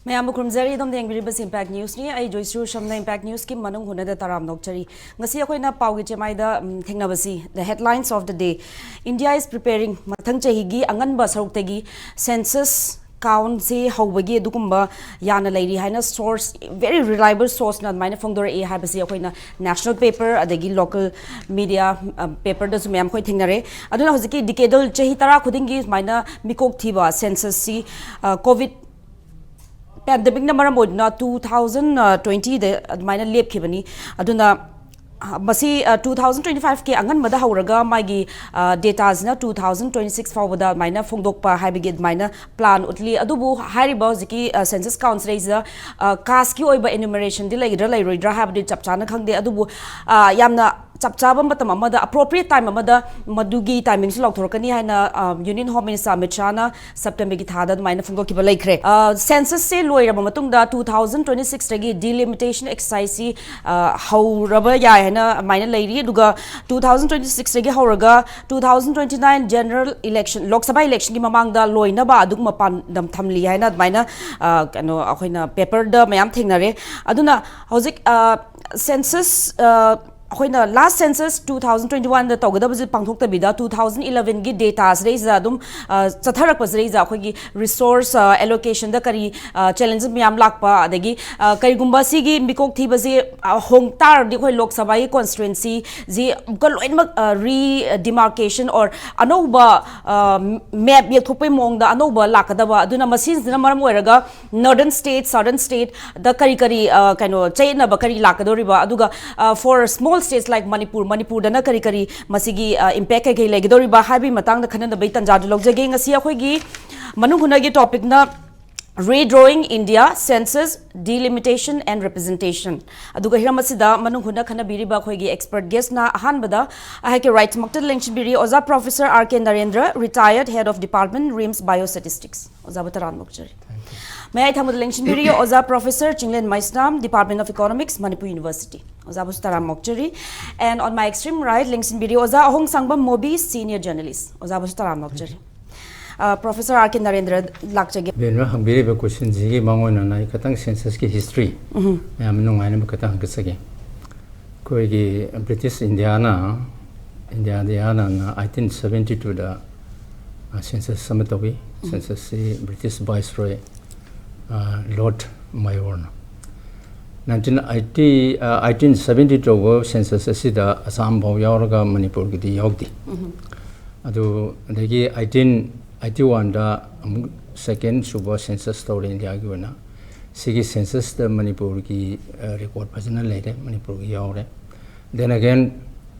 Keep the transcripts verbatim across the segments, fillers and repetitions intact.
ꯃꯌꯥꯝꯕꯨ ꯈꯨꯔꯨꯝꯖꯔꯤ꯫ ꯑꯗꯣꯝꯅ ꯌꯦꯡꯕꯤꯔꯤꯕꯁꯤ ꯏꯝꯄꯦꯛ ꯅ꯭ꯌꯨꯁꯅꯤ꯫ ꯑꯩ ꯖꯣꯏꯁ꯭ꯔꯤ ꯁꯝꯅ ꯏꯝꯄꯦꯛ ꯅ꯭ꯌꯨꯁꯀꯤ ꯃꯅꯨꯡ ꯍꯨꯠꯅꯗ ꯇꯔꯥꯝꯅ ꯑꯣꯛꯆꯔꯤ꯫ ꯉꯁꯤ ꯑꯩꯈꯣꯏꯅ ꯄꯥꯎꯒꯤ ꯆꯦꯃꯥꯏꯗ, ꯎꯝ, ꯊꯦꯡꯅꯕꯁꯤ, the headlines of the day: India is preparing, ꯃꯊꯪ ꯆꯍꯤꯒꯤ ꯑꯉꯟꯕ ꯁꯔꯨꯛꯇꯒꯤ census countꯁꯤ ꯍꯧꯕꯒꯤ ꯑꯗꯨꯒꯨꯝꯕ ꯌꯥꯅ ꯂꯩꯔꯤ ꯍꯥꯏꯅ source, very reliable sourceꯅ ꯑꯗꯨꯃꯥꯏꯅ ꯐꯣꯡꯗꯣꯔꯛꯏ ꯍꯥꯏꯕꯁꯤ ꯑꯩꯈꯣꯏꯅ national paper ꯑꯗꯒꯤ local media, ꯑ, paperꯗꯁꯨ ꯃꯌꯥꯝ ꯑꯩꯈꯣꯏ ꯊꯦꯡꯅꯔꯦ꯫ ꯑꯗꯨꯅ ꯍꯧꯖꯤꯛꯀꯤ decadal, ꯆꯍꯤ ꯇꯔꯥ ꯈꯨꯗꯤꯡꯒꯤ ꯁꯨꯃꯥꯏꯅ ꯃꯤꯀꯣꯛ ꯊꯤꯕ censusꯁꯤ, ꯑ, COVID pandemicꯅ ꯃꯔꯝ ꯑꯣꯏꯗꯨꯅ two thousand twentyꯗ ꯑꯗꯨꯃꯥꯏꯅ ꯂꯦꯞꯈꯤꯕꯅꯤ꯫ ꯑꯗꯨꯅ, ꯑ, ꯃꯁꯤ, ꯑ, two thousand twenty fiveꯀꯤ ꯑꯉꯟꯕꯗ ꯍꯧꯔꯒ ꯃꯥꯒꯤ, ꯑ, dataꯁꯤꯅ two thousand twenty six ꯐꯥꯎꯕꯗ ꯑꯗꯨꯃꯥꯏꯅ ꯐꯣꯡꯗꯣꯛꯄ ꯍꯥꯏꯕꯒꯤ ꯑꯗꯨꯃꯥꯏꯅ plan ꯎꯠꯂꯤ꯫ ꯑꯗꯨꯕꯨ ꯍꯥꯏꯔꯤꯕ ꯍꯧꯖꯤꯛꯀꯤ, ꯑ, census countꯁꯤꯗꯩꯁꯤꯗ, ꯑ, casteꯀꯤ ꯑꯣꯏꯕ enumeration ꯗꯤ ꯂꯩꯒꯗ꯭ꯔꯥ ꯂꯩꯔꯣꯏꯗ꯭ꯔꯥ ꯍꯥꯏꯕꯗꯤ ꯆꯞ ꯆꯥꯅ ꯈꯪꯗꯦ꯫ ꯑꯗꯨꯕꯨ, ꯑ, ꯌꯥꯝꯅ ꯆꯞ ꯆꯥꯕ ꯃꯇꯝ ꯑꯃꯗ, appropriate time ꯑꯃꯗ ꯃꯗꯨꯒꯤ timingꯁꯨ ꯂꯥꯎꯊꯣꯔꯛꯀꯅꯤ ꯍꯥꯏꯅ, ꯑ, Union Home Minister ꯑꯃꯤꯠ ꯁꯥꯍꯅ Septemberꯒꯤ ꯊꯥꯗ ꯑꯗꯨꯃꯥꯏꯅ ꯐꯣꯡꯗꯣꯛꯈꯤꯕ ꯂꯩꯈ꯭ꯔꯦ꯫ ꯑ, censusꯁꯦ ꯂꯣꯏꯔꯕ ꯃꯇꯨꯡꯗ two thousand twenty sixꯇꯒꯤ delimitation exerciseꯁꯤ, ꯑ, ꯍꯧꯔꯕ ꯌꯥꯏ ꯍꯥꯏꯅ ꯑꯗꯨꯃꯥꯏꯅ ꯂꯩꯔꯤ꯫ ꯑꯗꯨꯒ two thousand twenty sixꯇꯒꯤ ꯍꯧꯔꯒ two thousand twenty nine general election, Lok Sabha electionꯒꯤ ꯃꯃꯥꯡꯗ ꯂꯣꯏꯅꯕ ꯑꯗꯨꯒꯨꯝꯕ ꯄꯥꯟꯗꯝ ꯊꯝꯂꯤ ꯍꯥꯏꯅ ꯑꯗꯨꯃꯥꯏꯅ, ꯑ, ꯀꯩꯅꯣ, ꯑꯩꯈꯣꯏꯅ paperꯗ ꯃꯌꯥꯝ ꯊꯦꯡꯅꯔꯦ꯫ ꯑꯗꯨꯅ ꯍꯧꯖꯤꯛ, ꯑ, census, ꯑ, ꯑꯩꯈꯣꯏꯅ last census two thousand twenty oneꯗ ꯇꯧꯒꯗꯕꯁꯦ ꯄꯥꯡꯊꯣꯛꯇꯕꯤꯗ two thousand elevenꯒꯤ dataꯁꯤꯗꯩꯁꯤꯗ ꯑꯗꯨꯝ, ꯑ, ꯆꯠꯊꯔꯛꯄꯁꯤꯗꯩꯁꯤꯗ ꯑꯩꯈꯣꯏꯒꯤ resource, ꯑ, allocationꯗ ꯀꯔꯤ, ꯑ, challenge ꯃꯌꯥꯝ ꯂꯥꯛꯄ, ꯑꯗꯒꯤ, ꯑ, ꯀꯔꯤꯒꯨꯝꯕ ꯁꯤꯒꯤ ꯃꯤꯀꯣꯛ ꯊꯤꯕꯁꯦ, ꯑ, ꯍꯣꯡ ꯇꯥꯔꯗꯤ ꯑꯩꯈꯣꯏ ꯂꯣꯛ ꯁꯚꯥꯒꯤ constituencyꯁꯤ ꯑꯃꯨꯛꯀ ꯂꯣꯏꯅꯃꯛ, ꯑ, redemarcation or ꯑꯅꯧꯕ, ꯑ, map ꯌꯦꯛꯊꯣꯛꯄꯩ ꯃꯑꯣꯡꯗ ꯑꯅꯧꯕ ꯂꯥꯛꯀꯗꯕ꯫ ꯑꯗꯨꯅ ꯃꯁꯤꯁꯤꯅ ꯃꯔꯝ ꯑꯣꯏꯔꯒ northern state, southern stateꯗ ꯀꯔꯤ ꯀꯔꯤ, ꯑ, ꯀꯩꯅꯣ, ꯆꯌꯦꯠꯅꯕ ꯀꯔꯤ ꯂꯥꯛꯀꯗꯧꯔꯤꯕ, ꯑꯗꯨꯒ, ꯑ, for small states like Manipur, ꯃꯅꯤꯄꯨꯔꯗꯅ ꯀꯔꯤ ꯀꯔꯤ ꯃꯁꯤꯒꯤ, ꯑ, impact ꯀꯩ ꯀꯩ ꯂꯩꯒꯗꯧꯔꯤꯕ ꯍꯥꯏꯕꯒꯤ ꯃꯇꯥꯡꯗ ꯈꯟꯅꯅꯕꯒꯤ ꯇꯥꯟꯖꯥꯗꯨ ꯂꯧꯖꯒꯦ꯫ ꯉꯁꯤ ꯑꯩꯈꯣꯏꯒꯤ ꯃꯅꯨꯡ ꯍꯨꯠꯅꯒꯤ topicꯅ Redrawing India, Census, Delimitation and Representation꯫ ꯑꯗꯨꯒ ꯍꯤꯔꯝ ꯑꯁꯤꯗ ꯃꯅꯨꯡ ꯍꯨꯠꯅ ꯈꯟꯅꯕꯤꯔꯤꯕ ꯑꯩꯈꯣꯏꯒꯤ expert guestꯅ ꯑꯍꯥꯟꯕꯗ ꯑꯩꯍꯥꯛꯀꯤ rightꯃꯛꯇ ꯂꯦꯡꯁꯤꯟꯕꯤꯔꯤ ꯑꯣꯖꯥ Professor R K Narendra, retired head of department, RIMS Biostatistics꯫ ꯑꯣꯖꯥꯕꯨ ꯇꯔꯥꯝꯅ ꯑꯣꯛꯆꯔꯤ꯫ ꯃꯌꯥꯏ ꯊꯪꯕꯗ ꯂꯦꯡꯁꯤꯟꯕꯤꯔꯤ ꯑꯣꯖꯥ Professor Chinglen Meisnam, Department of Economics, Manipur University꯫ ꯑꯣꯖꯥꯕꯨꯁꯨ ꯇꯔꯥꯝꯅ ꯑꯣꯛꯆꯔꯤ꯫ And on my extreme right ꯂꯦꯡꯁꯤꯟꯕꯤꯔꯤ ꯑꯣꯖꯥ ꯑꯍꯣꯡꯁꯥꯡꯕꯝ ꯃꯣꯕꯤ, senior journalist꯫ ꯑꯣꯖꯥꯕꯨꯁꯨ ꯇꯔꯥꯝꯅ ꯑꯣꯛꯆꯔꯤ꯫ ꯄ꯭ꯔꯣꯐꯦꯁꯔ ꯑꯥꯔ ꯀꯦ ꯅꯔꯦꯟꯗ꯭ꯔ ꯂꯥꯛꯆꯒꯦ꯫ ꯕꯦꯟꯅ ꯍꯪꯕꯤꯔꯤꯕ ꯀꯣꯏꯁꯟꯁꯤꯒꯤ ꯃꯥꯡꯑꯣꯏꯅꯅ ꯑꯩ ꯈꯤꯇꯪ ꯁꯦꯟꯁꯁꯀꯤ ꯍꯤꯁꯇ꯭ꯔꯤ ꯃꯌꯥꯝ ꯅꯨꯡꯉꯥꯏꯅꯕ ꯈꯤꯇꯪ ꯍꯪꯒꯠꯆꯒꯦ꯫ ꯑꯩꯈꯣꯏꯒꯤ ꯕ꯭ꯔꯤꯇꯤꯁ ꯏꯟꯗꯤꯌꯥꯅ ꯏꯟꯗꯤꯌꯥꯗ ꯍꯥꯟꯅ ꯑꯩꯠꯇꯤꯟ ꯁꯕꯦꯟꯇꯤ ꯇꯨꯗ ꯁꯦꯟꯁꯁ ꯑꯃ ꯇꯧꯏ꯫ ꯁꯦꯟꯁꯁꯁꯤ ꯕ꯭ꯔꯤꯇꯤꯁ ꯚꯥꯏꯁꯔꯣꯏ ꯂꯣꯔꯗ ꯃꯌꯣꯔꯅ ꯅꯥꯏꯟꯇꯤꯟ ꯑꯩꯠꯇꯤ ꯑꯩꯠꯇꯤꯟ ꯁꯕꯦꯟꯇꯤ ꯇꯧꯕ ꯁꯦꯟꯁꯁ ꯑꯁꯤꯗ ꯑꯁꯥꯝ ꯐꯥꯎ ꯌꯥꯎꯔꯒ ꯃꯅꯤꯄꯨꯔꯒꯤꯗꯤ ꯌꯥꯎꯗꯦ꯫ ꯑꯗꯨ ꯑꯗꯒꯤ ꯑꯩꯠꯇꯤꯟ ꯑꯩꯠꯇꯤ ꯋꯥꯟꯗ ꯑꯃꯨꯛ ꯁꯦꯀꯦꯟ ꯁꯨꯕ ꯁꯦꯟꯁꯁ ꯇꯧꯔꯦ ꯏꯟꯗꯤꯌꯥꯒꯤ ꯑꯣꯏꯅ꯫ ꯁꯤꯒꯤ ꯁꯦꯟꯁꯁꯇ ꯃꯅꯤꯄꯨꯔꯒꯤ ꯔꯦꯀꯣꯔꯠ ꯐꯖꯅ ꯂꯩꯔꯦ, ꯃꯅꯤꯄꯨꯔꯒꯤ ꯌꯥꯎꯔꯦ꯫ Then again,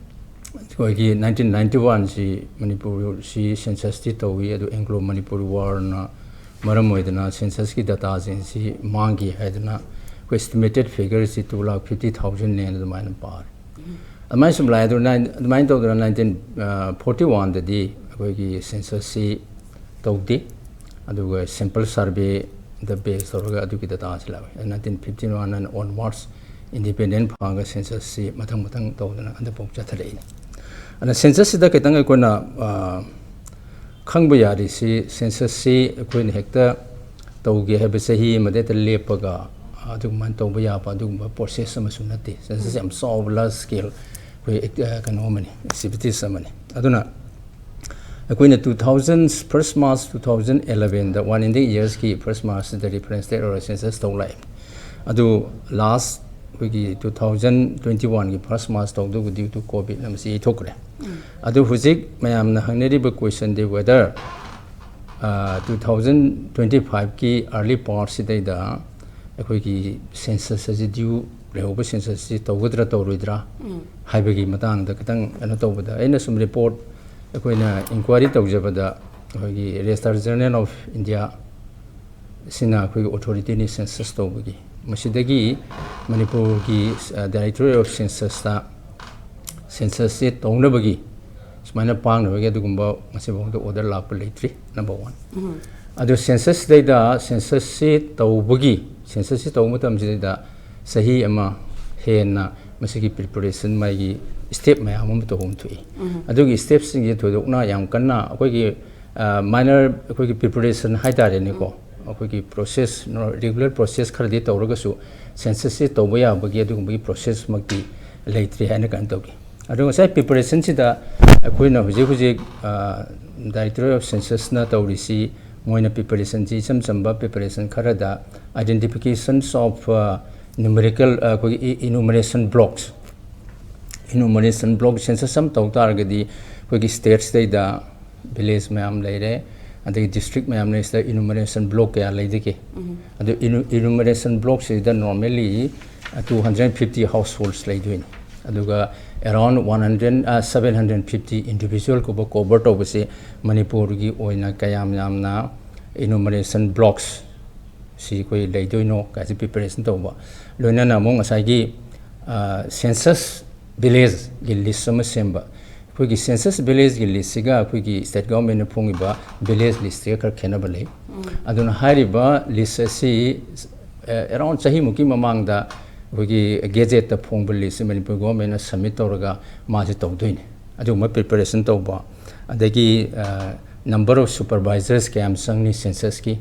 ꯑꯩꯈꯣꯏꯒꯤ ꯅꯥꯏꯟꯇꯤꯟ ꯅꯥꯏꯟꯇꯤ ꯋꯥꯟꯁꯤ ꯃꯅꯤꯄꯨꯔꯁꯤ ꯁꯦꯟꯁꯁꯇꯤ ꯇꯧꯏ, ꯑꯗꯨ ꯑꯦꯡꯒ꯭ꯂꯣ ꯃꯅꯤꯄꯨꯔꯤ ꯋꯥꯔꯅ ꯃꯔꯝ ꯑꯣꯏꯗꯅ ꯁꯦꯟꯁꯁꯀꯤ ꯗꯇꯥꯁꯤꯡꯁꯤ ꯃꯥꯡꯈꯤ ꯍꯥꯏꯗꯅ ꯑꯩꯈꯣꯏ ꯏꯁꯇꯤꯃꯦꯇꯦꯠ ꯐꯤꯒꯔꯁꯤ ꯇꯨ ꯂꯥꯛ ꯐꯤꯐꯇꯤ ꯊꯥꯎꯖꯟꯅꯦꯅ ꯑꯗꯨꯃꯥꯏꯅ ꯄꯥꯔꯦ꯫ ꯑꯗꯨꯃꯥꯏꯅ ꯁꯨꯝ ꯂꯥꯛꯑꯦ꯫ ꯑꯗꯨ ꯅꯥꯏꯟ- ꯑꯗꯨꯃꯥꯏꯅ ꯇꯧꯗꯅ ꯅꯥꯏꯟꯇꯤꯟ ꯐꯣꯔꯇꯤ ꯋꯥꯟꯗꯗꯤ ꯑꯩꯈꯣꯏꯒꯤ ꯁꯦꯟꯁꯁꯁꯤ ꯇꯧꯗꯦ, ꯑꯗꯨꯒ ꯁꯦꯝꯄꯜ ꯁꯔꯚꯦꯗ ꯕꯦꯁ ꯇꯧꯔꯒ ꯑꯗꯨꯒꯤ ꯗꯇꯥꯁꯤ ꯂꯥꯛꯑꯦ꯫ ꯅꯥꯏꯟꯇꯤꯟ ꯐꯤꯐꯇꯤ ꯋꯥꯟ ꯑꯣꯟꯋꯥꯔꯗꯁ ꯏꯟꯗꯤꯄꯦꯟꯗꯦꯟ ꯐꯪꯉꯒ ꯁꯦꯟꯁꯁꯁꯤ ꯃꯊꯪ ꯃꯊꯪ ꯇꯧꯗꯅ ꯍꯟꯗꯛꯐꯥꯎ ꯆꯠꯊꯔꯛꯏꯅꯤ꯫ ꯑꯗꯨꯅ ꯁꯦꯟꯁꯁꯁꯤꯗ ꯈꯤꯇꯪ ꯑꯩꯈꯣꯏꯅ ꯈꯪꯕ ꯌꯥꯔꯤꯁꯤ, ꯁꯦꯟꯁꯁꯁꯤ ꯑꯩꯈꯣꯏꯅ ꯍꯦꯛꯇ ꯇꯧꯒꯦ ꯍꯥꯏꯕ ꯆꯍꯤ ꯑꯃꯗ ꯍꯦꯛꯇ ꯂꯦꯞꯄꯒ ꯑꯗꯨꯃꯥꯏꯅ ꯇꯧꯕ ꯌꯥꯕ ꯑꯗꯨꯒꯨꯝꯕ ꯄ꯭ꯔꯣꯁꯦꯁ ꯑꯃꯁꯨ ꯅꯠꯇꯦ꯫ ꯁꯦꯟꯁꯁꯁꯤ ꯌꯥꯝ ꯆꯥꯎꯕ, ꯂꯥꯔꯖ ꯁ꯭ꯀꯦꯜ ꯑꯩꯈꯣꯏ ꯀꯩꯅꯣ ꯑꯃꯅꯤ, ꯑꯦꯛꯇꯤꯚꯤꯇꯤꯁ ꯑꯃꯅꯤ꯫ ꯑꯗꯨꯅ ꯑꯩꯈꯣꯏꯅ two thousand first March two thousand ꯑꯦꯂꯚꯦꯟꯗ ꯋꯥꯟ ꯏꯟꯗꯤꯌꯥ ꯏꯌꯔꯁꯀꯤ ꯐꯥꯔꯁ ꯃꯥꯔꯆꯁꯤꯗ ꯔꯤꯐꯔꯦꯟꯁ ꯗꯦꯠ ꯑꯣꯏꯔꯒ ꯁꯦꯟꯁꯁ ꯇꯧ ꯂꯥꯛꯑꯦ꯫ ꯑꯗꯨ ꯂꯥꯁ ꯑꯩꯈꯣꯏꯒꯤ ꯇꯨ ꯊꯥꯎꯖꯟ ꯇ꯭ꯋꯦꯟꯇꯤ ꯋꯥꯟꯒꯤ ꯐꯥꯔꯁ ꯃꯥꯔꯆ ꯇꯧꯗꯧꯕ ꯗ꯭ꯌꯨ ꯇꯨ ꯀꯣꯚꯤꯗꯅ ꯃꯁꯤ ꯌꯩꯊꯣꯛꯈ꯭ꯔꯦ꯫ ꯑꯗꯨ ꯍꯧꯖꯤꯛ ꯃꯌꯥꯝꯅ ꯍꯪꯅꯔꯤꯕ ꯀꯣꯏꯁꯟꯗꯤ ꯋꯦꯗꯔ ꯇꯨ ꯊꯥꯎꯖꯟ ꯇ꯭ꯋꯦꯟꯇꯤ ꯐꯥꯏꯚꯀꯤ ꯑꯥꯔꯂꯤ ꯄꯥꯔꯠꯁꯤꯗꯩꯗ ꯑꯩꯈꯣꯏꯒꯤ ꯁꯦꯟꯁꯁ ꯑꯁꯤ ꯗ꯭ꯌꯨ ꯂꯩꯍꯧꯕ ꯁꯦꯟꯁꯁꯁꯤ ꯇꯧꯒꯗ꯭ꯔꯥ ꯇꯧꯔꯣꯏꯗ꯭ꯔꯥ ꯍꯥꯏꯕꯒꯤ ꯃꯇꯥꯡꯗ ꯈꯤꯇꯪ ꯀꯩꯅꯣ ꯇꯧꯕꯗ, ꯑꯩꯅ ꯁꯨꯝ ꯔꯤꯄꯣꯔꯠ ꯑꯩꯈꯣꯏꯅ ꯏꯟꯀ꯭ꯋꯥꯏꯔꯤ ꯇꯧꯖꯕꯗ ꯑꯩꯈꯣꯏꯒꯤ ꯔꯦꯖꯤꯁꯇ꯭ꯔꯥꯔ ꯖꯦꯅꯔꯦꯜ ꯑꯣꯐ ꯏꯟꯗꯤꯌꯥ ꯁꯤꯅ ꯑꯩꯈꯣꯏꯒꯤ ꯑꯣꯊꯣꯔꯤꯇꯤꯅꯤ ꯁꯦꯟꯁꯁ ꯇꯧꯕꯒꯤ꯫ ꯃꯁꯤꯗꯒꯤ ꯃꯅꯤꯄꯨꯔꯒꯤ ꯗꯥꯏꯔꯦꯛꯇꯣꯔꯦꯠ ꯑꯣꯐ ꯁꯦꯟꯁꯁꯇ ꯁꯦꯟꯁꯁꯁꯤ ꯇꯧꯅꯕꯒꯤ ꯁꯨꯃꯥꯏꯅ ꯄꯥꯡꯅꯕꯒꯤ ꯑꯗꯨꯒꯨꯝꯕ ꯉꯁꯤꯐꯥꯎꯗ ꯑꯣꯔꯗꯔ ꯂꯥꯛꯄ ꯂꯩꯇ꯭ꯔꯤ, ꯅꯝꯕꯔ ꯋꯥꯟ꯫ ꯑꯗꯨ ꯁꯦꯟꯁꯁꯁꯤꯗꯩꯗ ꯁꯦꯟꯁꯁꯁꯤ ꯇꯧꯕꯒꯤ, ꯁꯦꯟꯁꯁꯁꯤ ꯇꯧꯕ ꯃꯇꯝꯁꯤꯗꯩꯗ ꯆꯍꯤ ꯑꯃ ꯍꯦꯟꯅ ꯃꯁꯤꯒꯤ ꯄ꯭ꯔꯤꯄꯦꯔꯦꯁꯟ, ꯃꯥꯒꯤ ꯁ꯭ꯇꯦꯞ ꯃꯌꯥꯝ ꯑꯃ ꯇꯧꯐꯝ ꯊꯣꯛꯏ꯫ ꯑꯗꯨꯒꯤ ꯁ꯭ꯇꯦꯞꯁꯤꯡꯁꯦ ꯊꯣꯏꯗꯣꯛꯅ ꯌꯥꯝ ꯀꯟꯅ ꯑꯩꯈꯣꯏꯒꯤ ꯃꯥꯏꯅꯔ ꯑꯩꯈꯣꯏꯒꯤ ꯄ꯭ꯔꯤꯄꯦꯔꯦꯁꯟ ꯍꯥꯏꯇꯥꯔꯦꯅꯦꯀꯣ, ꯑꯩꯈꯣꯏꯒꯤ ꯄ꯭ꯔꯣꯁꯦꯁ, ꯔꯤꯒꯨꯂꯔ ꯄ꯭ꯔꯣꯁꯦꯁ ꯈꯔꯗꯤ ꯇꯧꯔꯒꯁꯨ ꯁꯦꯟꯁꯁꯁꯦ ꯇꯧꯕ ꯌꯥꯕꯒꯤ ꯑꯗꯨꯒꯨꯝꯕꯒꯤ ꯄ꯭ꯔꯣꯁꯦꯁꯃꯛꯇꯤ ꯂꯩꯇ꯭ꯔꯤ ꯍꯥꯏꯅ ꯀꯩꯅꯣ ꯇꯧꯈꯤ꯫ ꯑꯗꯣ ꯉꯁꯥꯏ ꯄ꯭ꯔꯤꯄꯦꯔꯦꯁꯟꯁꯤꯗ ꯑꯩꯈꯣꯏꯅ ꯍꯧꯖꯤꯛ ꯍꯧꯖꯤꯛ ꯗꯥꯏꯔꯦꯛꯇꯣꯔꯦꯠ ꯑꯣꯐ ꯁꯦꯟꯁꯁꯅ ꯇꯧꯔꯤꯁꯤ, ꯃꯣꯏꯅ ꯄ꯭ꯔꯤꯄꯦꯔꯦꯁꯟꯁꯤ ꯏꯆꯝ ꯆꯝꯕ ꯄ꯭ꯔꯤꯄꯦꯔꯦꯁꯟ ꯈꯔꯗ identifications of numerical, ꯑꯩꯈꯣꯏꯒꯤ ꯏꯅꯨꯃꯔꯦꯁꯟ ꯕ꯭ꯂꯣꯛꯁ, ꯏꯅꯨꯃꯔꯦꯁꯟ ꯕ꯭ꯂꯣꯛ ꯁꯦꯟꯁꯁ ꯑꯃ ꯇꯧ ꯇꯥꯔꯒꯗꯤ ꯑꯩꯈꯣꯏꯒꯤ ꯁ꯭ꯇꯦꯠꯁꯤꯗꯩꯗ ꯚꯤꯂꯦꯖ ꯃꯌꯥꯝ ꯂꯩꯔꯦ, ꯑꯗꯒꯤ ꯗꯤꯁꯇ꯭ꯔꯤꯛ ꯃꯌꯥꯝ ꯂꯩꯔꯤꯁꯤꯗ ꯏꯅꯨꯃꯔꯦꯁꯟ ꯕ꯭ꯂꯣꯛ ꯀꯌꯥ ꯂꯩꯗꯒꯦ? ꯑꯗꯨ ꯏꯅꯨꯃꯔꯦꯁꯟ ꯕ꯭ꯂꯣꯛꯁꯤꯗ normally two hundred fifty households ꯂꯩꯗꯣꯏꯅꯤ꯫ ꯑꯗꯨꯒ around one hundred, seven hundred fifty ꯏꯟꯗꯤꯕꯤꯖꯨꯋꯦꯜꯒꯨꯝꯕ ꯀꯣꯚꯔ ꯇꯧꯕꯁꯦ ꯃꯅꯤꯄꯨꯔꯒꯤ ꯑꯣꯏꯅ ꯀꯌꯥꯝ ꯌꯥꯝꯅ ꯏꯅꯨꯃꯔꯦꯁꯟ ꯕ꯭ꯂꯣꯛꯁ ꯁꯤ ꯑꯩꯈꯣꯏ ꯂꯩꯗꯣꯏꯅꯣ ꯀꯥꯏꯁꯦ ꯄ꯭ꯔꯤꯄꯦꯔꯦꯁꯟ ꯇꯧꯕ, ꯂꯣꯏꯅꯅ ꯑꯃꯨꯛ ꯉꯁꯥꯏꯒꯤ ꯁꯦꯟꯁꯁ ꯚꯤꯂꯦꯖꯒꯤ ꯂꯤꯁ ꯑꯃ ꯁꯦꯝꯕ꯫ ꯑꯩꯈꯣꯏꯒꯤ ꯁꯦꯟꯁꯁ ꯚꯤꯂꯦꯖꯒꯤ ꯂꯤꯁꯁꯤꯒ ꯑꯩꯈꯣꯏꯒꯤ ꯁ꯭ꯇꯦꯠ ꯒꯚꯔꯟꯃꯦꯟꯠꯅ ꯐꯣꯡꯉꯤꯕ ꯚꯤꯂꯦꯖ ꯂꯤꯁꯁꯤꯒ ꯈꯔ ꯈꯦꯠꯅꯕ ꯂꯩ꯫ ꯑꯗꯨꯅ ꯍꯥꯏꯔꯤꯕ ꯂꯤꯁ ꯑꯁꯤ ꯑꯦꯔꯥꯎꯟ ꯆꯍꯤꯃꯨꯛꯀꯤ ꯃꯃꯥꯡꯗ ꯑꯩꯈꯣꯏꯒꯤ ꯒꯦꯖꯦꯠꯇ ꯐꯣꯡꯕ ꯂꯤꯁꯁꯤ ꯃꯅꯤꯄꯨꯔ ꯒꯚꯔꯟꯃꯦꯟꯠꯅ ꯁꯕꯃꯤꯠ ꯇꯧꯔꯒ ꯃꯥꯁꯦ ꯇꯧꯗꯣꯏꯅꯤ꯫ ꯑꯗꯨꯒꯨꯝꯕ ꯄ꯭ꯔꯤꯄꯦꯔꯦꯁꯟ ꯇꯧꯕ, ꯑꯗꯒꯤ number of supervisors ꯀꯌꯥꯝ ꯆꯪꯅꯤ ꯁꯦꯟꯁꯁꯀꯤ,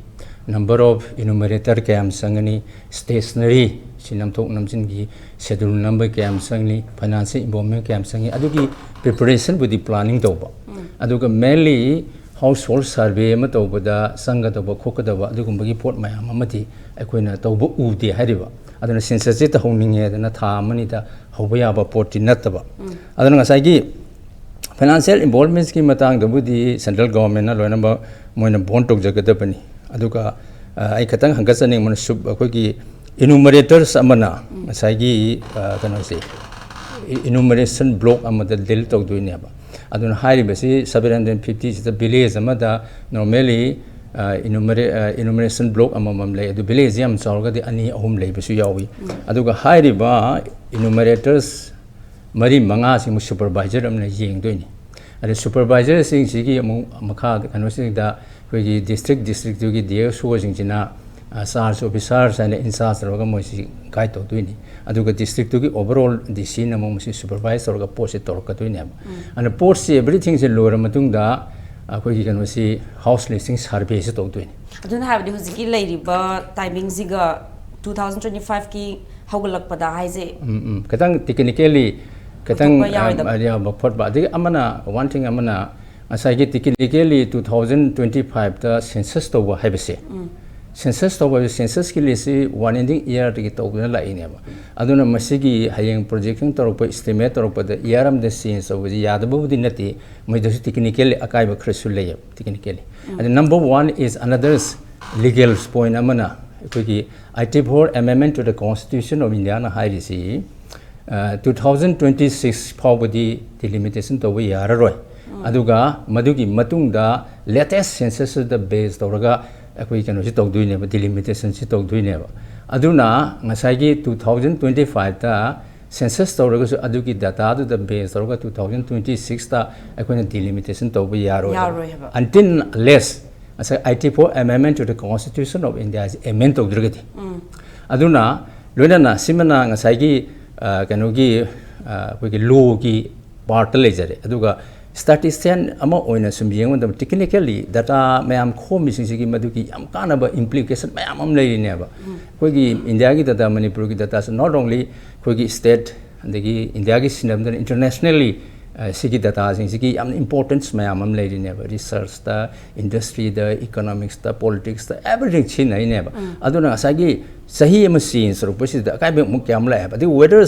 number of enumerator ꯀꯌꯥꯝ ꯆꯪꯒꯅꯤ, ꯁ꯭ꯇꯦꯁꯅꯔꯤ ꯁꯤ ꯅꯝꯊꯣꯛ ꯅꯝꯁꯤꯟꯒꯤ ꯁꯦꯗꯨꯜ ꯅꯝꯕ ꯀꯌꯥꯝ ꯆꯪꯅꯤ, ꯐꯥꯏꯅꯥꯟꯁꯤꯌꯦꯜ ꯏꯟꯚꯣꯜꯚꯃꯦꯟꯠ ꯀꯌꯥꯝ ꯆꯪꯅꯤ, ꯑꯗꯨꯒꯤ ꯄ꯭ꯔꯤꯄꯦꯔꯦꯁꯟꯕꯨꯗꯤ ꯄ꯭ꯂꯥꯅꯤꯡ ꯇꯧꯕ꯫ ꯑꯗꯨꯒ ꯃꯦꯟꯂꯤ ꯍꯥꯎꯁ ꯍꯣꯜ ꯁꯔꯚꯦ ꯑꯃ ꯇꯧꯕꯗ ꯆꯪꯒꯗꯕ ꯈꯣꯠꯀꯗꯕ ꯑꯗꯨꯒꯨꯝꯕꯒꯤ ꯄꯣꯠ ꯃꯌꯥꯝ ꯑꯃꯗꯤ ꯑꯩꯈꯣꯏꯅ ꯇꯧꯕ ꯎꯗꯦ ꯍꯥꯏꯔꯤꯕ꯫ ꯑꯗꯨꯅ ꯁꯦꯟꯁꯁꯁꯤ ꯇꯧꯍꯧꯅꯤꯡꯉꯦ ꯑꯗꯨꯅ ꯊꯥ ꯑꯃꯅꯤꯗ ꯍꯧꯕ ꯌꯥꯕ ꯄꯣꯠꯇꯤ ꯅꯠꯇꯕ꯫ ꯑꯗꯨꯅ ꯉꯁꯥꯏꯒꯤ ꯐꯥꯏꯅꯥꯟꯁꯤꯌꯦꯜ ꯏꯟꯚꯣꯜꯚꯃꯦꯟꯠꯁꯀꯤ ꯃꯇꯥꯡꯗꯕꯨꯗꯤ ꯁꯦꯟꯇ꯭ꯔꯦꯜ ꯒꯚꯔꯟꯃꯦꯟꯠꯅ ꯂꯣꯏꯅꯃꯛ ꯃꯣꯏꯅ ꯕꯣꯟ ꯇꯧꯖꯒꯗꯕꯅꯤ꯫ ꯑꯗꯨꯒ ꯑꯩ ꯈꯤꯇꯪ ꯍꯪꯒꯠꯆꯅꯤꯡꯕꯅ ꯁꯨꯞ ꯑꯩꯈꯣꯏꯒꯤ ꯏꯅꯨꯃꯔꯦꯇꯔꯁ ꯑꯃꯅ ꯉꯁꯥꯏꯒꯤ ꯀꯩꯅꯣꯁꯦ, ꯏꯅꯨꯃꯔꯦꯁꯟ ꯕ꯭ꯂꯣꯛ ꯑꯃꯗ ꯗꯤꯜ ꯇꯧꯗꯣꯏꯅꯦꯕ꯫ ꯑꯗꯨꯅ ꯍꯥꯏꯔꯤꯕꯁꯤ ꯁꯕꯦꯟ ꯍꯟꯗ꯭ꯔꯦꯠ ꯐꯤꯐꯇꯤꯁꯤꯗ ꯚꯤꯂꯦꯖ ꯑꯃꯗ ꯅꯣꯔꯃꯦꯜꯂꯤ ꯏꯅꯨꯃꯔꯦꯁꯟ ꯕ꯭ꯂꯣꯛ ꯑꯃꯃꯝ ꯂꯩ꯫ ꯑꯗꯨ ꯚꯤꯂꯦꯖꯁꯤ ꯌꯥꯝ ꯆꯥꯎꯔꯒꯗꯤ ꯑꯅꯤ ꯑꯍꯨꯝ ꯂꯩꯕꯁꯨ ꯌꯥꯎꯏ꯫ ꯑꯗꯨꯒ ꯍꯥꯏꯔꯤꯕ ꯏꯅꯨꯃꯔꯦꯇꯔꯁ ꯃꯔꯤ ꯃꯉꯥꯁꯤꯃꯨꯛ ꯁꯨꯄꯔꯚꯥꯏꯖꯔ ꯑꯃꯅ ꯌꯦꯡꯗꯣꯏꯅꯤ꯫ ꯑꯗ ꯁꯨꯄꯔꯚꯥꯏꯖꯔꯁꯤꯡꯁꯤꯒꯤ ꯑꯃꯨꯛ ꯃꯈꯥ ꯀꯩꯅꯣꯁꯤꯡꯗ ꯑꯩꯈꯣꯏꯒꯤ ꯗꯤꯁꯇ꯭ꯔꯤꯛ ꯗꯤꯁꯇ꯭ꯔꯤꯛꯇꯨꯒꯤ ꯗꯤ ꯑꯦꯐ ꯑꯣꯁꯤꯡꯁꯤꯅ ꯆꯥꯔꯖ ꯑꯣꯐꯤꯁꯥꯔꯁ ꯍꯥꯏꯅ ꯏꯟꯆꯥꯔꯖ ꯇꯧꯔꯒ ꯃꯣꯏꯁꯤ ꯒꯥꯏꯗ ꯇꯧꯗꯣꯏꯅꯤ꯫ ꯑꯗꯨꯒ ꯗꯤꯁꯇ꯭ꯔꯤꯛꯇꯨꯒꯤ ꯑꯣꯚꯔ ꯑꯣꯜ ꯗꯤ ꯁꯤꯅ ꯑꯃꯨꯛ ꯃꯁꯤ ꯁꯨꯄꯔꯚꯥꯏꯖ ꯇꯧꯔꯒ ꯄꯣꯠꯁꯦ ꯇꯧꯔꯛꯀꯗꯣꯏꯅꯦꯕ꯫ ꯑꯗꯨꯅ ꯄꯣꯠꯁꯤ ꯑꯦꯚ꯭ꯔꯤꯊꯤꯡꯁꯦ ꯂꯣꯏꯔ ꯃꯇꯨꯡꯗ ꯑꯩꯈꯣꯏꯒꯤ ꯀꯩꯅꯣꯁꯤ ꯍꯥꯎꯁ ꯂꯤꯁꯇꯤꯡ ꯁꯔꯚꯦꯁꯤ ꯇꯧꯗꯣꯏꯅꯤ꯫ ꯑꯗꯨꯅ ꯍꯥꯏꯕꯗꯤ ꯍꯧꯖꯤꯛꯀꯤ ꯂꯩꯔꯤꯕ ꯇꯥꯏꯃꯤꯡꯁꯤꯒ two thousand twenty fiveꯀꯤ ꯍꯧꯒꯠꯂꯛꯄꯗ ꯍꯥꯏꯁꯦ ꯎꯝ, ꯎꯝ. ꯈꯤꯇꯪ technically ꯈꯤꯇꯪ ꯄꯨꯊꯣꯛꯄ ꯌꯥꯔꯣꯏꯗꯕ꯫ ꯑ, ꯌꯥꯕ ꯈꯣꯠꯄ, ꯑꯗꯒꯤ ꯑꯃꯅ, one thing ꯑꯃꯅ, ꯉꯁꯥꯏꯒꯤ technically two thousand twenty fiveꯇ census ꯇꯧꯕ ꯍꯥꯏꯕꯁꯦ, census ꯇꯧꯕ ꯍꯥꯏꯕꯁꯦ, censusꯀꯤ listꯁꯤ one ending yearꯗꯒꯤ ꯇꯧꯗꯨꯅ ꯂꯥꯛꯏꯅꯦꯕ꯫ ꯑꯗꯨꯅ ꯃꯁꯤꯒꯤ ꯍꯌꯦꯡ projection ꯇꯧꯔꯛꯄ, estimate ꯇꯧꯔꯛꯄꯗ year ꯑꯃꯗ change ꯇꯧꯕꯁꯤ ꯌꯥꯗꯕꯕꯨꯗꯤ ꯅꯠꯇꯦ, ꯃꯣꯏꯗꯁꯨ technically ꯑꯀꯥꯏꯕ ꯈꯔꯁꯨ ꯂꯩꯌꯦꯕ, technically꯫ ꯑꯗꯨ number one is another legal point ꯑꯃꯅ, ꯑꯩꯈꯣꯏꯒꯤ eighty four amendment to the Constitution of Indiaꯅ ꯍꯥꯏꯔꯤꯁꯤ, two thousand twenty six ꯐꯥꯎꯕꯗꯤ delimitation ꯇꯧꯕ ꯌꯥꯔꯔꯣꯏ꯫ ꯑꯗꯨꯒ ꯃꯗꯨꯒꯤ ꯃꯇꯨꯡꯗ latest censusꯇ base ꯇꯧꯔꯒ ꯑꯩꯈꯣꯏ ꯀꯩꯅꯣꯁꯤ ꯇꯧꯗꯣꯏꯅꯦꯕ, delimitationꯁꯤ ꯇꯧꯗꯣꯏꯅꯦꯕ꯫ ꯑꯗꯨꯅ ꯉꯁꯥꯏꯒꯤ two thousand twenty fiveꯇ census ꯇꯧꯔꯒꯁꯨ ꯑꯗꯨꯒꯤ dataꯗꯨꯗ base ꯇꯧꯔꯒ two thousand twenty sixꯇ ꯑꯩꯈꯣꯏꯅ delimitation ꯇꯧꯕ ꯌꯥꯔꯣꯏ꯫ ꯌꯥꯔꯣꯏ ꯍꯥꯏꯕ꯫ Until unless ꯉꯁꯥꯏ eighty four amendment to the Constitution of Indiaꯁꯤ amend ꯇꯧꯗ꯭ꯔꯒꯗꯤ꯫ ꯑꯗꯨꯅ ꯂꯣꯏꯅꯅ ꯁꯤꯃꯅ ꯉꯁꯥꯏꯒꯤ, ꯑ, ꯀꯩꯅꯣꯒꯤ, ꯑ, ꯑꯩꯈꯣꯏꯒꯤ lawꯒꯤ partꯇ ꯂꯩꯖꯔꯦ꯫ ꯑꯗꯨꯒ statistician ꯑꯃ ꯑꯣꯏꯅ ꯁꯨꯝ ꯌꯦꯡꯕ ꯃꯇꯝꯗ technically data ꯃꯌꯥꯝ ꯈꯣꯝꯃꯤꯁꯤꯡꯁꯤꯒꯤ ꯃꯗꯨꯒꯤ ꯌꯥꯝ ꯀꯥꯟꯅꯕ implication ꯃꯌꯥꯝ ꯑꯃ ꯂꯩꯔꯤꯅꯦꯕ꯫ ꯑꯩꯈꯣꯏꯒꯤ ꯏꯟꯗꯤꯌꯥꯒꯤ data, ꯃꯅꯤꯄꯨꯔꯒꯤ dataꯁꯨ not only ꯑꯩꯈꯣꯏꯒꯤ state ꯑꯗꯒꯤ ꯏꯟꯗꯤꯌꯥꯒꯤ ꯁꯤꯟꯅꯕꯗꯅ internationally, ꯑ, ꯁꯤꯒꯤ dataꯁꯤꯡꯁꯤꯒꯤ ꯌꯥꯝꯅ importance ꯃꯌꯥꯝ ꯑꯃ ꯂꯩꯔꯤꯅꯦꯕ꯫ Researchꯇ, industryꯗ, economicsꯇ, politicsꯇ, everything ꯁꯤꯖꯤꯟꯅꯔꯤꯅꯦꯕ꯫ ꯑꯗꯨꯅ ꯉꯁꯥꯏꯒꯤ ꯆꯍꯤ ꯑꯃ change ꯇꯧꯔꯛꯄꯁꯤꯗ ꯑꯀꯥꯏꯕ ꯑꯃꯨꯛ ꯀꯌꯥꯝ ꯂꯥꯛꯑꯦꯕ? ꯑꯗꯩ whether,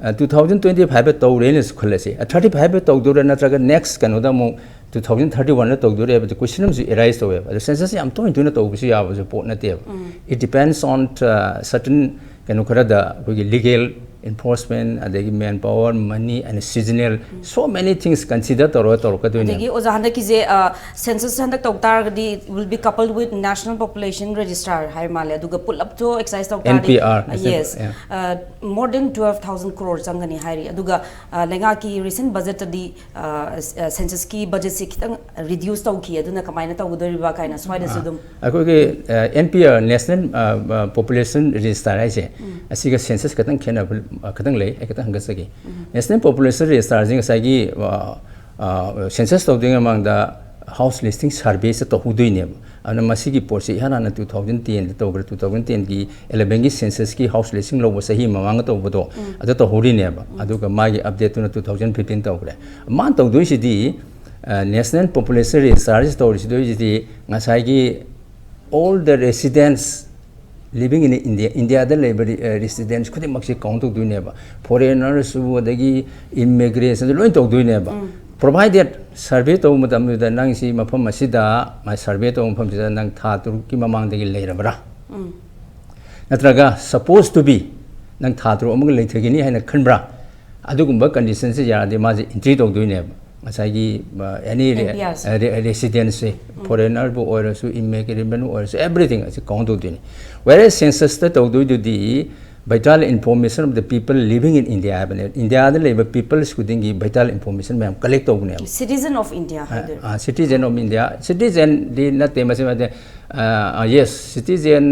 ꯑ, two thousand twenty fiveꯇ ꯇꯧꯔꯦꯅꯁꯨ ꯈꯜꯂꯁꯤ, ꯑ, thirty fiveꯇ ꯇꯧꯗꯣꯏꯔꯥ ꯅꯠꯇ꯭ꯔꯒ next ꯀꯩꯅꯣꯗ ꯑꯃꯨꯛ two thousand thirty oneꯗ ꯇꯧꯗꯣꯏꯔꯥ ꯍꯥꯏꯕꯗꯤ question ꯑꯃꯁꯨ arise ꯇꯧꯋꯦꯕ꯫ ꯑꯗꯣ census ꯌꯥꯝ ꯇꯣꯏꯅ ꯇꯣꯏꯅ ꯇꯧꯕꯁꯨ ꯌꯥꯕꯁꯨ ꯄꯣꯠ ꯅꯠꯇꯦꯕ꯫ It depends on, uh, certain ꯀꯩꯅꯣ ꯈꯔꯗ ꯑꯩꯈꯣꯏꯒꯤ legal enforcement, ꯑꯗꯒꯤ manpower, money and seasonal, so many things consider ꯇꯧꯔꯒ ꯇꯧꯔꯛꯀꯗꯣꯏꯅꯦ꯫ ꯑꯗꯒꯤ ꯑꯣꯖꯥ ꯍꯟꯗꯛꯀꯤꯁꯦ, ꯑ, census ꯍꯟꯗꯛ ꯇꯧ ꯇꯥꯔꯒꯗꯤ will be coupled with National Population Register ꯍꯥꯏ ꯃꯥꯜꯂꯦ, ꯑꯗꯨꯒ ꯄꯨꯂꯞꯇꯣ exercise ꯇꯧ ꯇꯥꯔꯗꯤ, NPR, ꯑ, yes, yeah. ꯑ, more than twelve thousand crore ꯆꯪꯒꯅꯤ ꯍꯥꯏꯔꯤ꯫ ꯑꯗꯨꯒ, ꯑ, ꯂꯩꯉꯥꯛꯀꯤ recent budgetꯇꯗꯤ, ꯑ, ꯑ, censusꯀꯤ budgetꯁꯤ ꯈꯤꯇꯪ reduce ꯇꯧꯈꯤ, ꯑꯗꯨꯅ ꯀꯃꯥꯏꯅ ꯇꯧꯒꯗꯣꯔꯤꯕ ꯀꯥꯏꯅ ꯁ꯭ꯋꯥꯏꯗꯁꯨ ꯑꯗꯨꯝ ꯑꯩꯈꯣꯏꯒꯤ, ꯑ, NPR, National, ꯑ, ꯑ, Population Register ꯍꯥꯏꯁꯦ, ꯑꯁꯤꯒ census ꯈꯤꯇꯪ ꯈꯦꯠꯅꯕ, ꯑ, ꯈꯤꯇꯪ ꯂꯩ꯫ ꯑꯩ ꯈꯤꯇꯪ ꯍꯪꯒꯠꯆꯒꯦ꯫ National Population Registerꯁꯤ ꯉꯁꯥꯏꯒꯤ, ꯑ, ꯑ, census ꯇꯧꯗ꯭ꯔꯤꯉꯩ ꯃꯃꯥꯡꯗ, ꯍꯥꯎꯁ ꯂꯤꯁꯇꯤꯡ ꯁꯔꯚꯦꯁꯦ ꯇꯧꯍꯧꯗꯣꯏꯅꯦꯕ꯫ ꯑꯗꯨꯅ ꯃꯁꯤꯒꯤ ꯄꯣꯠꯁꯤ ꯏꯍꯥꯟ ꯍꯥꯟꯅ two thousand tenꯗ ꯇꯧꯈ꯭ꯔꯦ꯫ Two thousand tenꯒꯤ elevenꯒꯤ censusꯀꯤ ꯍꯥꯎꯁ ꯂꯤꯁꯇꯤꯡ ꯂꯧꯕ ꯆꯍꯤ ꯃꯃꯥꯡꯗ ꯇꯧꯕꯗꯣ ꯑꯗꯨ ꯇꯧꯍꯧꯔꯤꯅꯦꯕ꯫ ꯑꯗꯨꯒ ꯃꯥꯒꯤ ꯑꯞꯗꯦꯠꯇꯨꯅ two thousand fifteen ꯇꯧꯈ꯭ꯔꯦ꯫ ꯃꯥꯅ ꯇꯧꯗꯣꯏꯁꯤꯗꯤ ꯅꯦꯁꯅꯦꯜ ꯄꯣꯄꯨꯂꯦꯁꯟ ꯔꯦꯖꯤꯁꯇꯥꯔꯁꯤ ꯇꯧꯔꯤꯁꯤꯗꯣꯏꯁꯤꯗꯤ ꯉꯁꯥꯏꯒꯤ all the residents living in India, ꯏꯟꯗꯤꯌꯥꯗ ꯂꯩꯕ ꯔꯤꯁꯤꯗꯦꯟꯁ ꯈꯨꯗꯤꯡꯃꯛꯁꯤ ꯀꯥꯎꯟ ꯇꯧꯗꯣꯏꯅꯦꯕ꯫ ꯐꯣꯔꯦꯅꯔꯁꯨ, ꯑꯗꯒꯤ ꯏꯃꯤꯒ꯭ꯔꯦꯁꯟꯁꯨ ꯂꯣꯏ ꯇꯧꯗꯣꯏꯅꯦꯕ꯫ Provided ꯁꯔꯚꯦ ꯇꯧꯕ ꯃꯇꯝꯗꯨꯗ ꯅꯪꯁꯤ ꯃꯐꯝ ꯑꯁꯤꯗ, ꯃꯥꯏ ꯁꯔꯚꯦ ꯇꯧꯕ ꯃꯐꯝꯁꯤꯗ ꯅꯪ ꯊꯥ ꯇꯔꯨꯛꯀꯤ ꯃꯃꯥꯡꯗꯒꯤ ꯂꯩꯔꯕ꯭ꯔꯥ? ꯅꯠꯇ꯭ꯔꯒ supposed to be ꯅꯪ ꯊꯥ ꯇꯔꯨꯛ ꯑꯃꯒ ꯂꯩꯊꯒꯅꯤ ꯍꯥꯏꯅ ꯈꯟꯕ꯭ꯔꯥ? ꯑꯗꯨꯒꯨꯝꯕ ꯀꯟꯗꯤꯁꯟꯁꯦ ꯌꯥꯔꯗꯤ ꯃꯥꯁꯦ ꯑꯦꯟꯇ꯭ꯔꯤ ꯇꯧꯗꯣꯏꯅꯦꯕ꯫ ꯉꯁꯥꯏꯒꯤ ꯑꯦꯅꯤ NPRꯁꯦ. ꯔꯦꯁꯤꯗꯦꯟꯁꯁꯦ, ꯐꯣꯔꯦꯅꯔꯕꯨ ꯑꯣꯏꯔꯁꯨ, ꯏꯃꯤꯒ꯭ꯔꯦꯟꯕꯨ ꯑꯣꯏꯔꯁꯨ, ꯑꯦꯕ꯭ꯔꯤꯊꯤꯡ ꯑꯁꯤ ꯀꯥꯎꯟ ꯇꯧꯗꯣꯏꯅꯤ꯫ Whereas censusꯇ ꯇꯧꯗꯣꯏꯗꯨꯗꯤ vital information of the people living in India ꯍꯥꯏꯕꯅꯦ꯫ ꯏꯟꯗꯤꯌꯥꯗ ꯂꯩꯕ ꯄꯤꯄꯜꯁ ꯈꯨꯗꯤꯡꯒꯤ vital information ꯃꯌꯥꯝ ꯀꯂꯦꯛ ꯇꯧꯕꯅꯦꯕ꯫ Citizen of India ꯍꯥꯏꯗꯣꯏꯔꯥ? Citizen of India, citizenꯗꯤ ꯅꯠꯇꯦ, ꯃꯁꯤ ꯅꯠꯇꯦ꯫ Yes, citizen,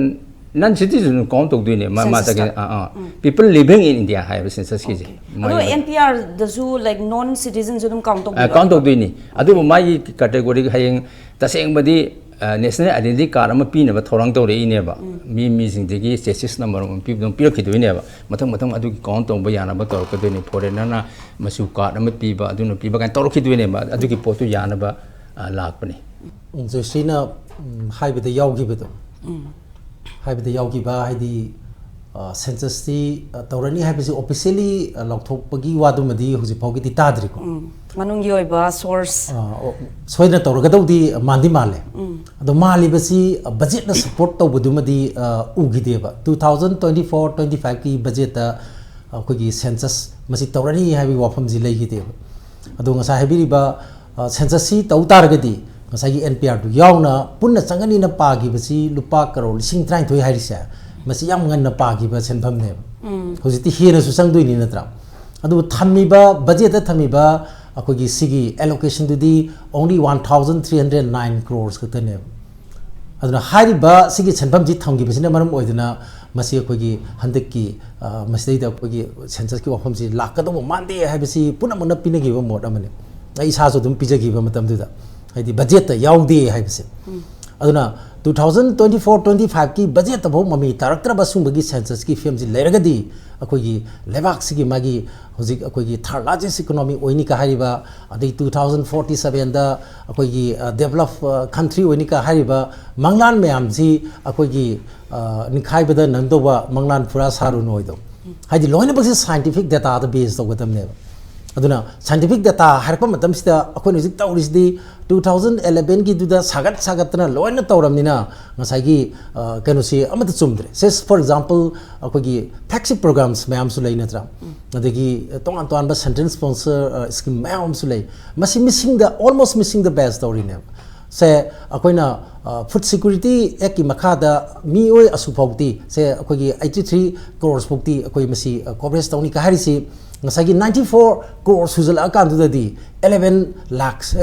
non citizen ꯀꯥꯎꯟ ꯇꯧꯗꯣꯏꯅꯦ꯫ ꯃꯥ- ꯃꯥ Censusꯇ. ꯆꯠꯀꯦ-, ꯑꯥ, ꯑꯥ. People living in India ꯍꯥꯏꯕ censusꯀꯤꯁꯦ꯫ ꯑꯗꯣ NPRꯗꯁꯨ like non citizenꯁꯨ ꯑꯗꯨꯝ ꯀꯥꯎꯟ ꯇꯧꯕ? ꯀꯥꯎꯟ ꯇꯧꯗꯣꯏꯅꯤ꯫ ꯑꯗꯨꯕꯨ ꯃꯥꯒꯤ ꯀꯦꯇꯦꯒꯣꯔꯤ ꯍꯌꯦꯡ ꯇꯁꯦꯡꯕꯗꯤ ꯅꯦꯁꯅꯦꯜ ꯑꯥꯏꯗꯦꯟꯇꯤꯇꯤ ꯀꯥꯔꯗ ꯑꯃ ꯄꯤꯅꯕ ꯊꯧꯔꯥꯡ ꯇꯧꯔꯛꯏꯅꯦꯕ꯫ ꯃꯤ ꯃꯤꯁꯤꯡꯗꯒꯤ ꯆꯦꯁꯤꯁ ꯅꯝꯕꯔ ꯑꯃ ꯄꯤꯕꯗꯣ ꯄꯤꯔꯛꯈꯤꯗꯣꯏꯅꯦꯕ꯫ ꯃꯊꯪ ꯃꯊꯪ ꯑꯗꯨꯒꯤ ꯀꯥꯎꯟ ꯇꯧꯕ ꯌꯥꯅꯕ ꯇꯧꯔꯛꯀꯗꯣꯏꯅꯤ꯫ ꯐꯣꯔꯦꯅꯔꯅ ꯃꯆꯨ ꯀꯥꯔꯗ ꯑꯃ ꯄꯤꯕ, ꯑꯗꯨꯅ ꯄꯤꯕ ꯀꯥꯏꯅ ꯇꯧꯔꯛꯈꯤꯗꯣꯏꯅꯦꯕ꯫ ꯑꯗꯨꯒꯤ ꯄꯣꯠꯇꯨ ꯌꯥꯅꯕ ꯑ, ꯂꯥꯛꯄꯅꯤ꯫ ꯎꯝ, ꯖꯣꯏꯁ꯭ꯔꯤꯅ ꯎꯝ, ꯍꯥꯏꯕꯗ ꯌꯥꯎꯈꯤꯕꯗꯣ, ꯍꯥꯏꯕꯗ ꯌꯥꯎꯈꯤꯕ ꯍꯥꯏꯗꯤ, ꯑ, ꯁꯦꯟꯁꯁꯇꯤ, ꯑ, ꯇꯧꯔꯅꯤ ꯍꯥꯏꯕꯁꯤ ꯑꯣꯐꯤꯁꯤꯌꯦꯜꯂꯤ, ꯑ, ꯂꯥꯎꯊꯣꯛꯄꯒꯤ ꯋꯥꯗꯨꯃꯗꯤ ꯍꯧꯖꯤꯛ ꯐꯥꯎꯒꯤꯗꯤ ꯇꯥꯗ꯭ꯔꯤꯀꯣ꯫ ꯃꯅꯨꯡꯒꯤ ꯑꯣꯏꯕ ꯁꯣꯔꯁ꯫ ꯑ, ꯑꯣ, ꯁꯣꯏꯗꯅ ꯇꯧꯔꯒꯗꯧꯗꯤ ꯃꯥꯟꯗꯤ ꯃꯥꯜꯂꯦ꯫ ꯑꯗꯣ ꯃꯥꯜꯂꯤꯕꯁꯤ, ꯑ, ꯕꯖꯦꯠꯅ ꯁꯄꯣꯔꯠ ꯇꯧꯕꯗꯨꯃꯗꯤ, ꯑ, ꯎꯈꯤꯗꯦꯕ꯫ Two thousand twenty four twenty fiveꯀꯤ ꯕꯖꯦꯠꯇ ꯑꯩꯈꯣꯏꯒꯤ ꯁꯦꯟꯁꯁ ꯃꯁꯤ ꯇꯧꯔꯅꯤ ꯍꯥꯏꯕꯒꯤ ꯋꯥꯐꯝꯁꯤ ꯂꯩꯈꯤꯗꯦꯕ꯫ ꯑꯗꯣ ꯉꯁꯥꯏ ꯍꯥꯏꯕꯤꯔꯤꯕ, ꯑ, ꯁꯦꯟꯁꯁꯁꯤ ꯇꯧ ꯇꯥꯔꯒꯗꯤ ꯉꯁꯥꯏꯒꯤ NPRꯗꯨ ꯌꯥꯎꯅ ꯄꯨꯟꯅ ꯆꯪꯒꯅꯤꯅ ꯄꯥꯈꯤꯕꯁꯤ ꯂꯨꯄꯥ ꯀꯔꯣꯔ ꯂꯤꯁꯤꯡ ꯇꯔꯥꯅꯤꯊꯣꯏ ꯍꯥꯏꯔꯤꯁꯦ, ꯃꯁꯤ ꯌꯥꯝ ꯉꯟꯅ ꯄꯥꯈꯤꯕ ꯁꯦꯟꯐꯝꯅꯦꯕ꯫ ꯍꯧꯖꯤꯛꯇꯤ ꯍꯦꯟꯅꯁꯨ ꯆꯪꯗꯣꯏꯅꯤ, ꯅꯠꯇ꯭ꯔꯥ? ꯑꯗꯨꯕꯨ ꯊꯝꯃꯤꯕ, ꯕꯖꯦꯠꯇ ꯊꯝꯃꯤꯕ ꯑꯩꯈꯣꯏꯒꯤ ꯁꯤꯒꯤ allocationꯗꯨꯗꯤ only one thousand three hundred nine crores ꯈꯛꯇꯅꯦꯕ꯫ ꯑꯗꯨꯅ ꯍꯥꯏꯔꯤꯕ ꯁꯤꯒꯤ ꯁꯦꯟꯐꯝꯁꯤ ꯊꯝꯈꯤꯕꯁꯤꯅ ꯃꯔꯝ ꯑꯣꯏꯗꯨꯅ ꯃꯁꯤ ꯑꯩꯈꯣꯏꯒꯤ ꯍꯟꯗꯛꯀꯤ, ꯑ, ꯃꯁꯤꯗꯩꯗ ꯑꯩꯈꯣꯏꯒꯤ ꯁꯦꯟꯁꯁꯀꯤ ꯋꯥꯐꯝꯁꯤ ꯂꯥꯛꯀꯗꯧꯕ ꯃꯥꯟꯗꯦ ꯍꯥꯏꯕꯁꯤ ꯄꯨꯝꯅꯃꯛꯅ ꯄꯤꯅꯈꯤꯕ ꯃꯣꯠ ꯑꯃꯅꯤ꯫ ꯑꯩ ꯏꯁꯥꯁꯨ ꯑꯗꯨꯝ ꯄꯤꯖꯈꯤꯕ ꯃꯇꯝꯗꯨꯗ꯫ ꯍꯥꯏꯗꯤ ꯕꯖꯦꯠꯇ ꯌꯥꯎꯗꯦ ꯍꯥꯏꯕꯁꯦ꯫ ꯑꯗꯨꯅ two thousand twenty four twenty five ꯀꯤ ꯕꯖꯦꯠꯇꯐꯥꯎ ꯃꯃꯤ ꯇꯥꯔꯛꯇ꯭ꯔꯕ ꯁꯤꯒꯨꯝꯕꯒꯤ ꯁꯦꯟꯁꯁꯀꯤ ꯐꯤꯕꯝꯁꯤ ꯂꯩꯔꯒꯗꯤ ꯑꯩꯈꯣꯏꯒꯤ ꯂꯩꯕꯥꯛꯁꯤꯒꯤ ꯃꯥꯒꯤ ꯍꯧꯖꯤꯛ ꯑꯩꯈꯣꯏꯒꯤ third largest economy ꯑꯣꯏꯅꯤꯀ ꯍꯥꯏꯔꯤꯕ, ꯑꯗꯩ two thousand forty sevenꯗ ꯑꯩꯈꯣꯏꯒꯤ develop country ꯑꯣꯏꯅꯤꯀ ꯍꯥꯏꯔꯤꯕ ꯃꯪꯂꯥꯟ ꯃꯌꯥꯝꯁꯤ ꯑꯩꯈꯣꯏꯒꯤ ꯅꯤꯡꯈꯥꯏꯕꯗ ꯅꯪꯗꯧꯕ ꯃꯪꯂꯥꯟ ꯐꯨꯔꯥ ꯁꯥꯔꯨꯅꯣꯏꯗꯣ꯫ ꯍꯥꯏꯗꯤ ꯂꯣꯏꯅꯃꯛꯁꯦ scientific dataꯗ base ꯇꯧꯒꯗꯕꯅꯦꯕ꯫ ꯑꯗꯨꯅ scientific data ꯍꯥꯏꯔꯛꯄ ꯃꯇꯝꯁꯤꯗ ꯑꯩꯈꯣꯏꯅ ꯍꯧꯖꯤꯛ ꯇꯧꯔꯤꯁꯤꯗꯤ two thousand elevenꯒꯤꯗꯨꯗ ꯁꯥꯒꯠ ꯁꯥꯒꯠꯇꯅ ꯂꯣꯏꯅ ꯇꯧꯔꯕꯅꯤꯅ ꯉꯁꯥꯏꯒꯤ ꯀꯩꯅꯣꯁꯤ ꯑꯃꯠꯇ ꯆꯨꯝꯗ꯭ꯔꯦ꯫ ꯁꯦ, for example, ꯑꯩꯈꯣꯏꯒꯤ flagship programs ꯃꯌꯥꯝꯁꯨ ꯂꯩ ꯅꯠꯇ꯭ꯔꯥ? ꯑꯗꯒꯤ ꯇꯣꯉꯥꯟ ꯇꯣꯉꯥꯟꯕ central sponsor scheme ꯃꯌꯥꯝ ꯑꯃꯁꯨ ꯂꯩ꯫ ꯃꯁꯤ missingꯗ, almost missingꯗ base ꯇꯧꯔꯤꯅꯦꯕ꯫ ꯁꯦ, ꯑꯩꯈꯣꯏꯅ food security actꯀꯤ ꯃꯈꯥꯗ ꯃꯤꯑꯣꯏ ꯑꯁꯨꯛ ꯐꯥꯎꯗꯤ, ꯁꯦ, ꯑꯩꯈꯣꯏꯒꯤ eighty three crores ꯐꯥꯎꯗꯤ ꯑꯩꯈꯣꯏ ꯃꯁꯤ coverage ꯇꯧꯅꯤ ꯀ ꯍꯥꯏꯔꯤꯁꯤ, ꯉꯁꯥꯏꯒꯤ ninety four crores ꯁꯨꯖꯜꯂꯛꯑꯀꯥꯟꯗꯨꯗꯗꯤ eleven lakhs,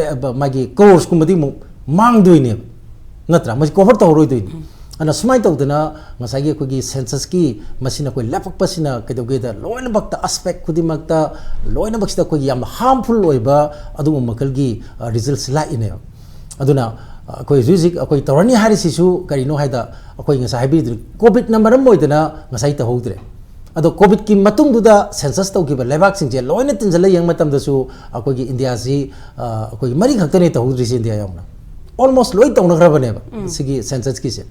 ꯃꯥꯒꯤ crores ꯀꯨꯝꯕꯗꯤ ꯑꯃꯨꯛ ꯃꯥꯡꯗꯣꯏꯅꯦꯕ, ꯅꯠꯇ꯭ꯔꯥ? ꯃꯁꯤ cover ꯇꯧꯍꯧꯔꯣꯏꯗꯣꯏꯅꯤ꯫ ꯑꯗꯨꯅ ꯁꯨꯃꯥꯏꯅ ꯇꯧꯗꯅ ꯉꯁꯥꯏꯒꯤ ꯑꯩꯈꯣꯏꯒꯤ censusꯀꯤ ꯃꯁꯤꯅ ꯑꯩꯈꯣꯏ ꯂꯦꯞꯄꯛꯄꯁꯤꯅ ꯀꯩꯗꯧꯒꯦꯗ, ꯂꯣꯏꯅꯃꯛꯇ, aspect ꯈꯨꯗꯤꯡꯃꯛꯇ, ꯂꯣꯏꯅꯃꯛꯁꯤꯗ ꯑꯩꯈꯣꯏꯒꯤ ꯌꯥꯝꯅ harmful ꯑꯣꯏꯕ ꯑꯗꯨꯒꯨꯝꯕ ꯃꯈꯜꯒꯤ results ꯂꯥꯛꯏꯅꯦꯕ꯫ ꯑꯗꯨꯅ ꯑꯩꯈꯣꯏ ꯍꯧꯖꯤꯛ ꯍꯧꯖꯤꯛ ꯑꯩꯈꯣꯏ ꯇꯧꯔꯅꯤ ꯍꯥꯏꯔꯤꯁꯤꯁꯨ ꯀꯔꯤꯅꯣ ꯍꯥꯏꯗ, ꯑꯩꯈꯣꯏ ꯉꯁꯥꯏ ꯍꯥꯏꯕꯤꯗꯨꯅꯤ, COVIDꯅ ꯃꯔꯝ ꯑꯣꯏꯗꯅ ꯉꯁꯥꯏ ꯇꯧꯍꯧꯗ꯭ꯔꯦ꯫ ꯑꯗꯣ COVIDꯀꯤ ꯃꯇꯨꯡꯗꯨꯗ census ꯇꯧꯈꯤꯕ ꯂꯩꯕꯥꯛꯁꯤꯡꯁꯦ ꯂꯣꯏꯅ ꯇꯤꯟꯁꯤꯜꯂ ꯌꯦꯡꯕ ꯃꯇꯝꯗꯁꯨ ꯑꯩꯈꯣꯏꯒꯤ ꯏꯟꯗꯤꯌꯥꯁꯤ, ꯑꯩꯈꯣꯏꯒꯤ ꯃꯔꯤ ꯈꯛꯇꯅꯦ ꯇꯧꯍꯧꯗ꯭ꯔꯤꯁꯦ, ꯏꯟꯗꯤꯌꯥ ꯌꯥꯎꯅ꯫ Almost ꯂꯣꯏ ꯇꯧꯅꯈ꯭ꯔꯕꯅꯦꯕ ꯁꯤꯒꯤ censusꯀꯤꯁꯦ꯫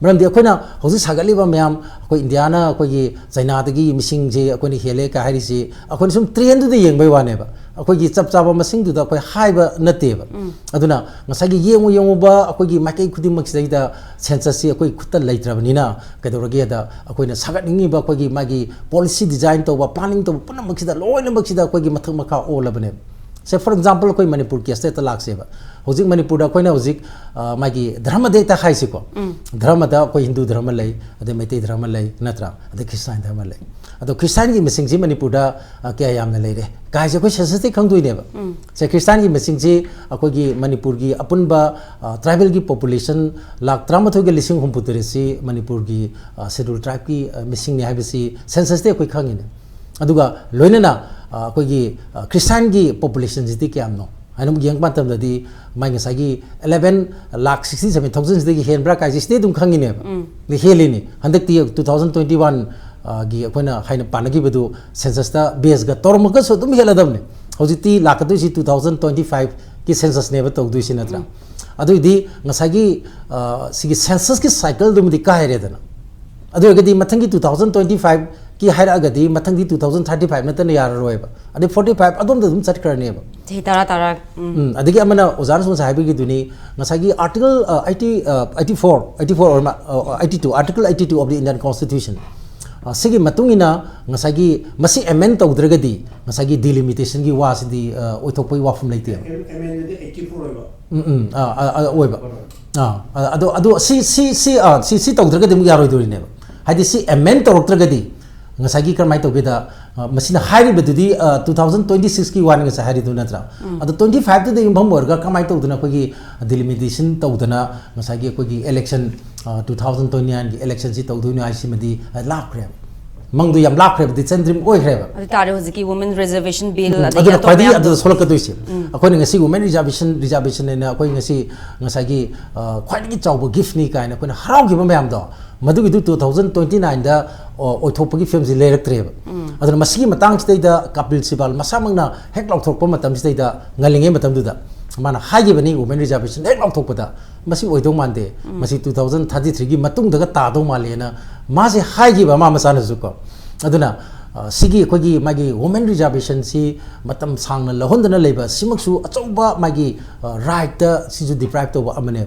ꯃꯔꯝꯗꯤ ꯑꯩꯈꯣꯏꯅ ꯍꯧꯖꯤꯛ ꯁꯥꯒꯠꯂꯤꯕ ꯃꯌꯥꯝ, ꯑꯩꯈꯣꯏ ꯏꯟꯗꯤꯌꯥꯅ ꯑꯩꯈꯣꯏꯒꯤ ꯆꯩꯅꯥꯗꯒꯤ ꯃꯤꯁꯤꯡꯁꯦ ꯑꯩꯈꯣꯏꯅ ꯍꯦꯜꯂꯦ ꯀ ꯍꯥꯏꯔꯤꯁꯤ ꯑꯩꯈꯣꯏꯅ ꯁꯨꯝ trendꯗꯨꯗ ꯌꯦꯡꯕꯩ ꯋꯥꯅꯦꯕ꯫ ꯑꯩꯈꯣꯏꯒꯤ ꯆꯞ ꯆꯥꯕ ꯃꯁꯤꯡꯗꯨꯗ ꯑꯩꯈꯣꯏ ꯍꯥꯏꯕ ꯅꯠꯇꯦꯕ꯫ ꯑꯗꯨꯅ ꯉꯁꯥꯏꯒꯤ ꯌꯦꯡꯉꯨ ꯌꯦꯡꯉꯨꯕ ꯑꯩꯈꯣꯏꯒꯤ ꯃꯥꯏꯀꯩ ꯈꯨꯗꯤꯡꯃꯛꯁꯤꯗꯩꯗ censusꯁꯤ ꯑꯩꯈꯣꯏ ꯈꯨꯠꯇ ꯂꯩꯇ꯭ꯔꯕꯅꯤꯅ ꯀꯩꯗꯧꯔꯒꯦꯗ, ꯑꯩꯈꯣꯏꯅ ꯁꯥꯒꯠꯅꯤꯡꯉꯤꯕ ꯑꯩꯈꯣꯏꯒꯤ ꯃꯥꯒꯤ policy design ꯇꯧꯕ, planning ꯇꯧꯕ ꯄꯨꯝꯅꯃꯛꯁꯤꯗ ꯂꯣꯏꯅꯃꯛꯁꯤꯗ ꯑꯩꯈꯣꯏꯒꯤ ꯃꯊꯛ ꯃꯈꯥ ꯑꯣꯜꯂꯕꯅꯦꯕ꯫ ꯁꯦ, for example, ꯑꯩꯈꯣꯏ ꯃꯅꯤꯄꯨꯔ caseꯇ ꯍꯦꯛꯇ ꯂꯥꯛꯁꯦꯕ꯫ ꯍꯧꯖꯤꯛ ꯃꯅꯤꯄꯨꯔꯗ ꯑꯩꯈꯣꯏꯅ ꯍꯧꯖꯤꯛ ꯃꯥꯒꯤ ꯙꯔꯃꯗ ꯍꯦꯛꯇ ꯍꯥꯏꯁꯤꯀꯣ꯫ ꯙꯔꯃꯗ ꯑꯩꯈꯣꯏ ꯍꯤꯟꯗꯨ ꯙꯔꯃ ꯂꯩ, ꯑꯗꯩ ꯃꯩꯇꯩ ꯙꯔꯃ ꯂꯩ, ꯅꯠꯇ꯭ꯔꯥ? ꯑꯗꯩ ꯈ꯭ꯔꯤꯁꯇꯥꯟ ꯙꯔꯃ ꯂꯩ꯫ ꯑꯗꯣ ꯈ꯭ꯔꯤꯁꯇꯥꯟꯒꯤ ꯃꯁꯤꯡꯁꯤ ꯃꯅꯤꯄꯨꯔꯗ ꯀꯌꯥ ꯌꯥꯝꯅ ꯂꯩꯔꯦ ꯀꯥꯏꯁꯦ ꯑꯩꯈꯣꯏ censusꯇꯒꯤ ꯈꯪꯗꯣꯏꯅꯦꯕ꯫ ꯁꯦ, ꯈ꯭ꯔꯤꯁꯇꯥꯟꯒꯤ ꯃꯁꯤꯡꯁꯤ ꯑꯩꯈꯣꯏꯒꯤ ꯃꯅꯤꯄꯨꯔꯒꯤ ꯑꯄꯨꯟꯕ tribalꯒꯤ population ꯂꯥꯈ ꯇꯔꯥꯃꯥꯊꯣꯏꯒ ꯂꯤꯁꯤꯡ ꯍꯨꯝꯐꯨ ꯇꯔꯦꯠꯁꯤ ꯃꯅꯤꯄꯨꯔꯒꯤ schedule tribeꯀꯤ ꯃꯤꯁꯤꯡꯅꯤ ꯍꯥꯏꯕꯁꯤ censusꯇꯒꯤ ꯑꯩꯈꯣꯏ ꯈꯪꯉꯤꯅꯦ꯫ ꯑꯗꯨꯒ ꯂꯣꯏꯅꯅ ꯑꯩꯈꯣꯏꯒꯤ ꯈ꯭ꯔꯤꯁꯇꯥꯟꯒꯤ populationꯁꯤꯗꯤ ꯀꯌꯥꯝꯅꯣ? ꯍꯥꯏꯅ ꯑꯃꯨꯛ ꯌꯦꯡꯕ ꯃꯇꯝꯗꯗꯤ ꯃꯥꯏ ꯉꯁꯥꯏꯒꯤ eleven lakh sixty seven thousand ꯁꯤꯗꯒꯤ ꯍꯦꯟꯕ꯭ꯔꯥ ꯀꯥꯏꯁꯦ ꯁꯤꯗꯩ ꯑꯗꯨꯝ ꯈꯪꯉꯤꯅꯦꯕ꯫ ꯎꯝ꯫ ꯑꯗꯩ ꯍꯦꯜꯂꯤꯅꯤ꯫ ꯍꯟꯗꯛꯇꯤ two thousand twenty one ꯒꯤ ꯑꯩꯈꯣꯏꯅ ꯍꯥꯏꯅ ꯄꯥꯟꯅꯈꯤꯕꯗꯨ census ꯇ base ꯒ ꯇꯧꯔꯝꯃꯒꯁꯨ ꯑꯗꯨꯝ ꯍꯦꯜꯂꯗꯕꯅꯤ꯫ ꯍꯧꯖꯤꯛꯇꯤ ꯂꯥꯛꯀꯗꯣꯏꯁꯤ two thousand twenty five ꯀꯤ census ꯅꯦꯕ ꯇꯧꯗꯣꯏꯁꯤ, ꯅꯠꯇ꯭ꯔꯥ? ꯎꯝ꯫ ꯑꯗꯨꯏꯗꯤ ꯉꯁꯥꯏꯒꯤ, ꯑ, ꯁꯤꯒꯤ census ꯀꯤ cycle ꯗꯨꯃꯗꯤ ꯀꯥꯏꯔꯦꯗꯅ꯫ ꯑꯗꯨ ꯑꯣꯏꯔꯒꯗꯤ ꯃꯊꯪꯒꯤ two thousand twenty five ꯀꯤ ꯍꯥꯏꯔꯛꯑꯒꯗꯤ ꯃꯊꯪꯗꯤ two thousand thirty five ꯅꯠꯇꯅ ꯌꯥꯔꯔꯣꯏꯕ꯫ ꯑꯗꯩ forty five ꯑꯗꯣꯝꯗ ꯑꯗꯨꯝ ꯆꯠꯈ꯭ꯔꯅꯦꯕ꯫ ꯆꯍꯤ ꯇꯔꯥ ꯇꯔꯥ꯫ ꯎꯝ꯫ ꯎꯝ, ꯑꯗꯒꯤ ꯑꯃꯅ ꯑꯣꯖꯥꯅꯁꯨ ꯉꯁꯥꯏ ꯍꯥꯏꯕꯤꯈꯤꯗꯨꯅꯤ, ꯉꯁꯥꯏꯒꯤ article, ꯑ, eighty, ꯑ, eighty four, eighty four ꯑꯣꯏꯔ ꯃꯥ-, ꯑ, eighty two, article eighty two of the Indian Constitution, ꯑ, ꯁꯤꯒꯤ ꯃꯇꯨꯡ ꯏꯟꯅ ꯉꯁꯥꯏꯒꯤ ꯃꯁꯤ amend ꯇꯧꯗ꯭ꯔꯒꯗꯤ ꯉꯁꯥꯏꯒꯤ delimitation ꯒꯤ ꯋꯥꯁꯤꯗꯤ, ꯑ, ꯑꯣꯏꯊꯣꯛꯄꯒꯤ ꯋꯥꯐꯝ ꯂꯩꯇꯦꯕ꯫ ꯑꯦꯝ-, amendment ꯗꯤ eighty four ꯑꯣꯏꯕ꯫ ꯎꯝ, ꯎꯝ, ꯑ, ꯑ, ꯑ, ꯑꯣꯏꯕ꯫ ꯑꯥ, ꯑ-, ꯑꯗꯣ, ꯑꯗꯣ ꯁꯤ, ꯁꯤ, ꯁꯤ, ꯑꯥ, ꯁꯤ, ꯁꯤ ꯇꯧꯗ꯭ꯔꯒꯗꯤ ꯑꯃꯨꯛ ꯌꯥꯔꯣꯏꯗꯣꯔꯤꯅꯦꯕ꯫ ꯍꯥꯏꯗꯤ ꯁꯤ amend ꯇꯧꯔꯛꯇ꯭ꯔꯒꯗꯤ ꯉꯁꯥꯏꯒꯤ ꯀꯔꯝꯍꯥꯏꯅ ꯇꯧꯒꯦꯗ, ꯑ, ꯃꯁꯤꯅ ꯍꯥꯏꯔꯤꯕꯗꯨꯗꯤ, ꯑ, two thousand twenty six ꯀꯤ ꯋꯥꯅꯤ ꯉꯁꯥꯏ ꯍꯥꯏꯔꯤꯗꯨ, ꯅꯠꯇ꯭ꯔꯥ? ꯎꯝ꯫ ꯑꯗꯣ twenty five ꯇꯨꯗ ꯌꯨꯝꯐꯝ ꯑꯣꯏꯔꯒ ꯀꯃꯥꯏꯅ ꯇꯧꯗꯅ ꯑꯩꯈꯣꯏꯒꯤ delimitation ꯇꯧꯗꯅ ꯉꯁꯥꯏꯒꯤ ꯑꯩꯈꯣꯏꯒꯤ election, ꯑ, two thousand twenty nine ꯒꯤ election ꯁꯤ ꯇꯧꯗꯣꯏꯅꯣ ꯍꯥꯏꯁꯤꯃꯗꯤ, ꯑ, ꯂꯥꯞꯈ꯭ꯔꯦꯕ꯫ ꯃꯪꯗꯨ ꯌꯥꯝ ꯂꯥꯞꯈ꯭ꯔꯦꯕ, distant dream ꯑꯣꯏꯈ꯭ꯔꯦꯕ꯫ ꯑꯗꯨ ꯇꯥꯔꯦ ꯍꯧꯖꯤꯛꯀꯤ Women Reservation Bill, ꯎꯝ, ꯑꯗꯒꯤ ꯑꯗꯨꯅ ꯑꯇꯣꯞꯄ ꯈ꯭ꯋꯥꯏꯗꯒꯤ ꯃꯌꯥꯝꯗꯣ꯫ ꯑꯗꯨꯗ ꯁꯣꯛꯂꯛꯀꯗꯣꯏꯁꯦ꯫ ꯎꯝ꯫ ꯑꯩꯈꯣꯏꯅ ꯉꯁꯤ Women Reservation, Reservation ꯍꯥꯏꯅ ꯑꯩꯈꯣꯏ ꯉꯁꯤ, ꯉꯁꯥꯏꯒꯤ, ꯑ, ꯈ꯭ꯋꯥꯏꯗꯒꯤ ꯆꯥꯎꯕ gift ꯅꯤ ꯀꯥꯏꯅ ꯑꯩꯈꯣꯏꯅ ꯍꯔꯥꯎꯈꯤꯕ ꯃꯌꯥꯝꯗꯣ, ꯃꯗꯨꯒꯤꯗꯨ two thousand twenty nine ꯗ, ꯑ, ꯑꯣꯏꯊꯣꯛꯄꯒꯤ ꯐꯤꯕꯝꯁꯤ ꯂꯩꯔꯛꯇ꯭ꯔꯦꯕ꯫ ꯎꯝ꯫ ꯑꯗꯨꯅ ꯃꯁꯤꯒꯤ ꯃꯇꯥꯡꯁꯤꯗꯩꯗ ꯀꯄꯤꯜ ꯁꯤꯕꯥꯜ ꯃꯁꯥꯃꯛꯅ ꯍꯦꯛ ꯂꯥꯎꯊꯣꯔꯛꯄ ꯃꯇꯝꯁꯤꯗꯩꯗ, ꯉꯜꯂꯤꯉꯩ ꯃꯇꯝꯗꯨꯗ ꯃꯥꯅ ꯍꯥꯏꯈꯤꯕꯅꯤ, Women Reservation ꯍꯦꯛ ꯂꯥꯎꯊꯣꯛꯄꯗ, "ꯃꯁꯤ ꯑꯣꯏꯗꯧ ꯃꯥꯟꯗꯦ, ꯎꯝ꯫ ꯃꯁꯤ two thousand thirty three ꯒꯤ ꯃꯇꯨꯡꯗꯒ ꯇꯥꯗꯧ ꯃꯥꯜꯂꯦꯅ" ꯃꯥꯁꯦ ꯍꯥꯏꯈꯤꯕ, ꯃꯥ ꯃꯁꯥꯅꯁꯨ ꯀꯣ꯫ ꯑꯗꯨꯅ, ꯑ, ꯁꯤꯒꯤ ꯑꯩꯈꯣꯏꯒꯤ ꯃꯥꯒꯤ Women Reservation ꯁꯤ ꯃꯇꯝ ꯁꯥꯡꯅ ꯂꯧꯍꯟꯗꯅ ꯂꯩꯕ ꯁꯤꯃꯛꯁꯨ ꯑꯆꯧꯕ ꯃꯥꯒꯤ, ꯑ, right ꯇ ꯁꯤꯁꯨ deprive ꯇꯧꯕ ꯑꯃꯅꯦ꯫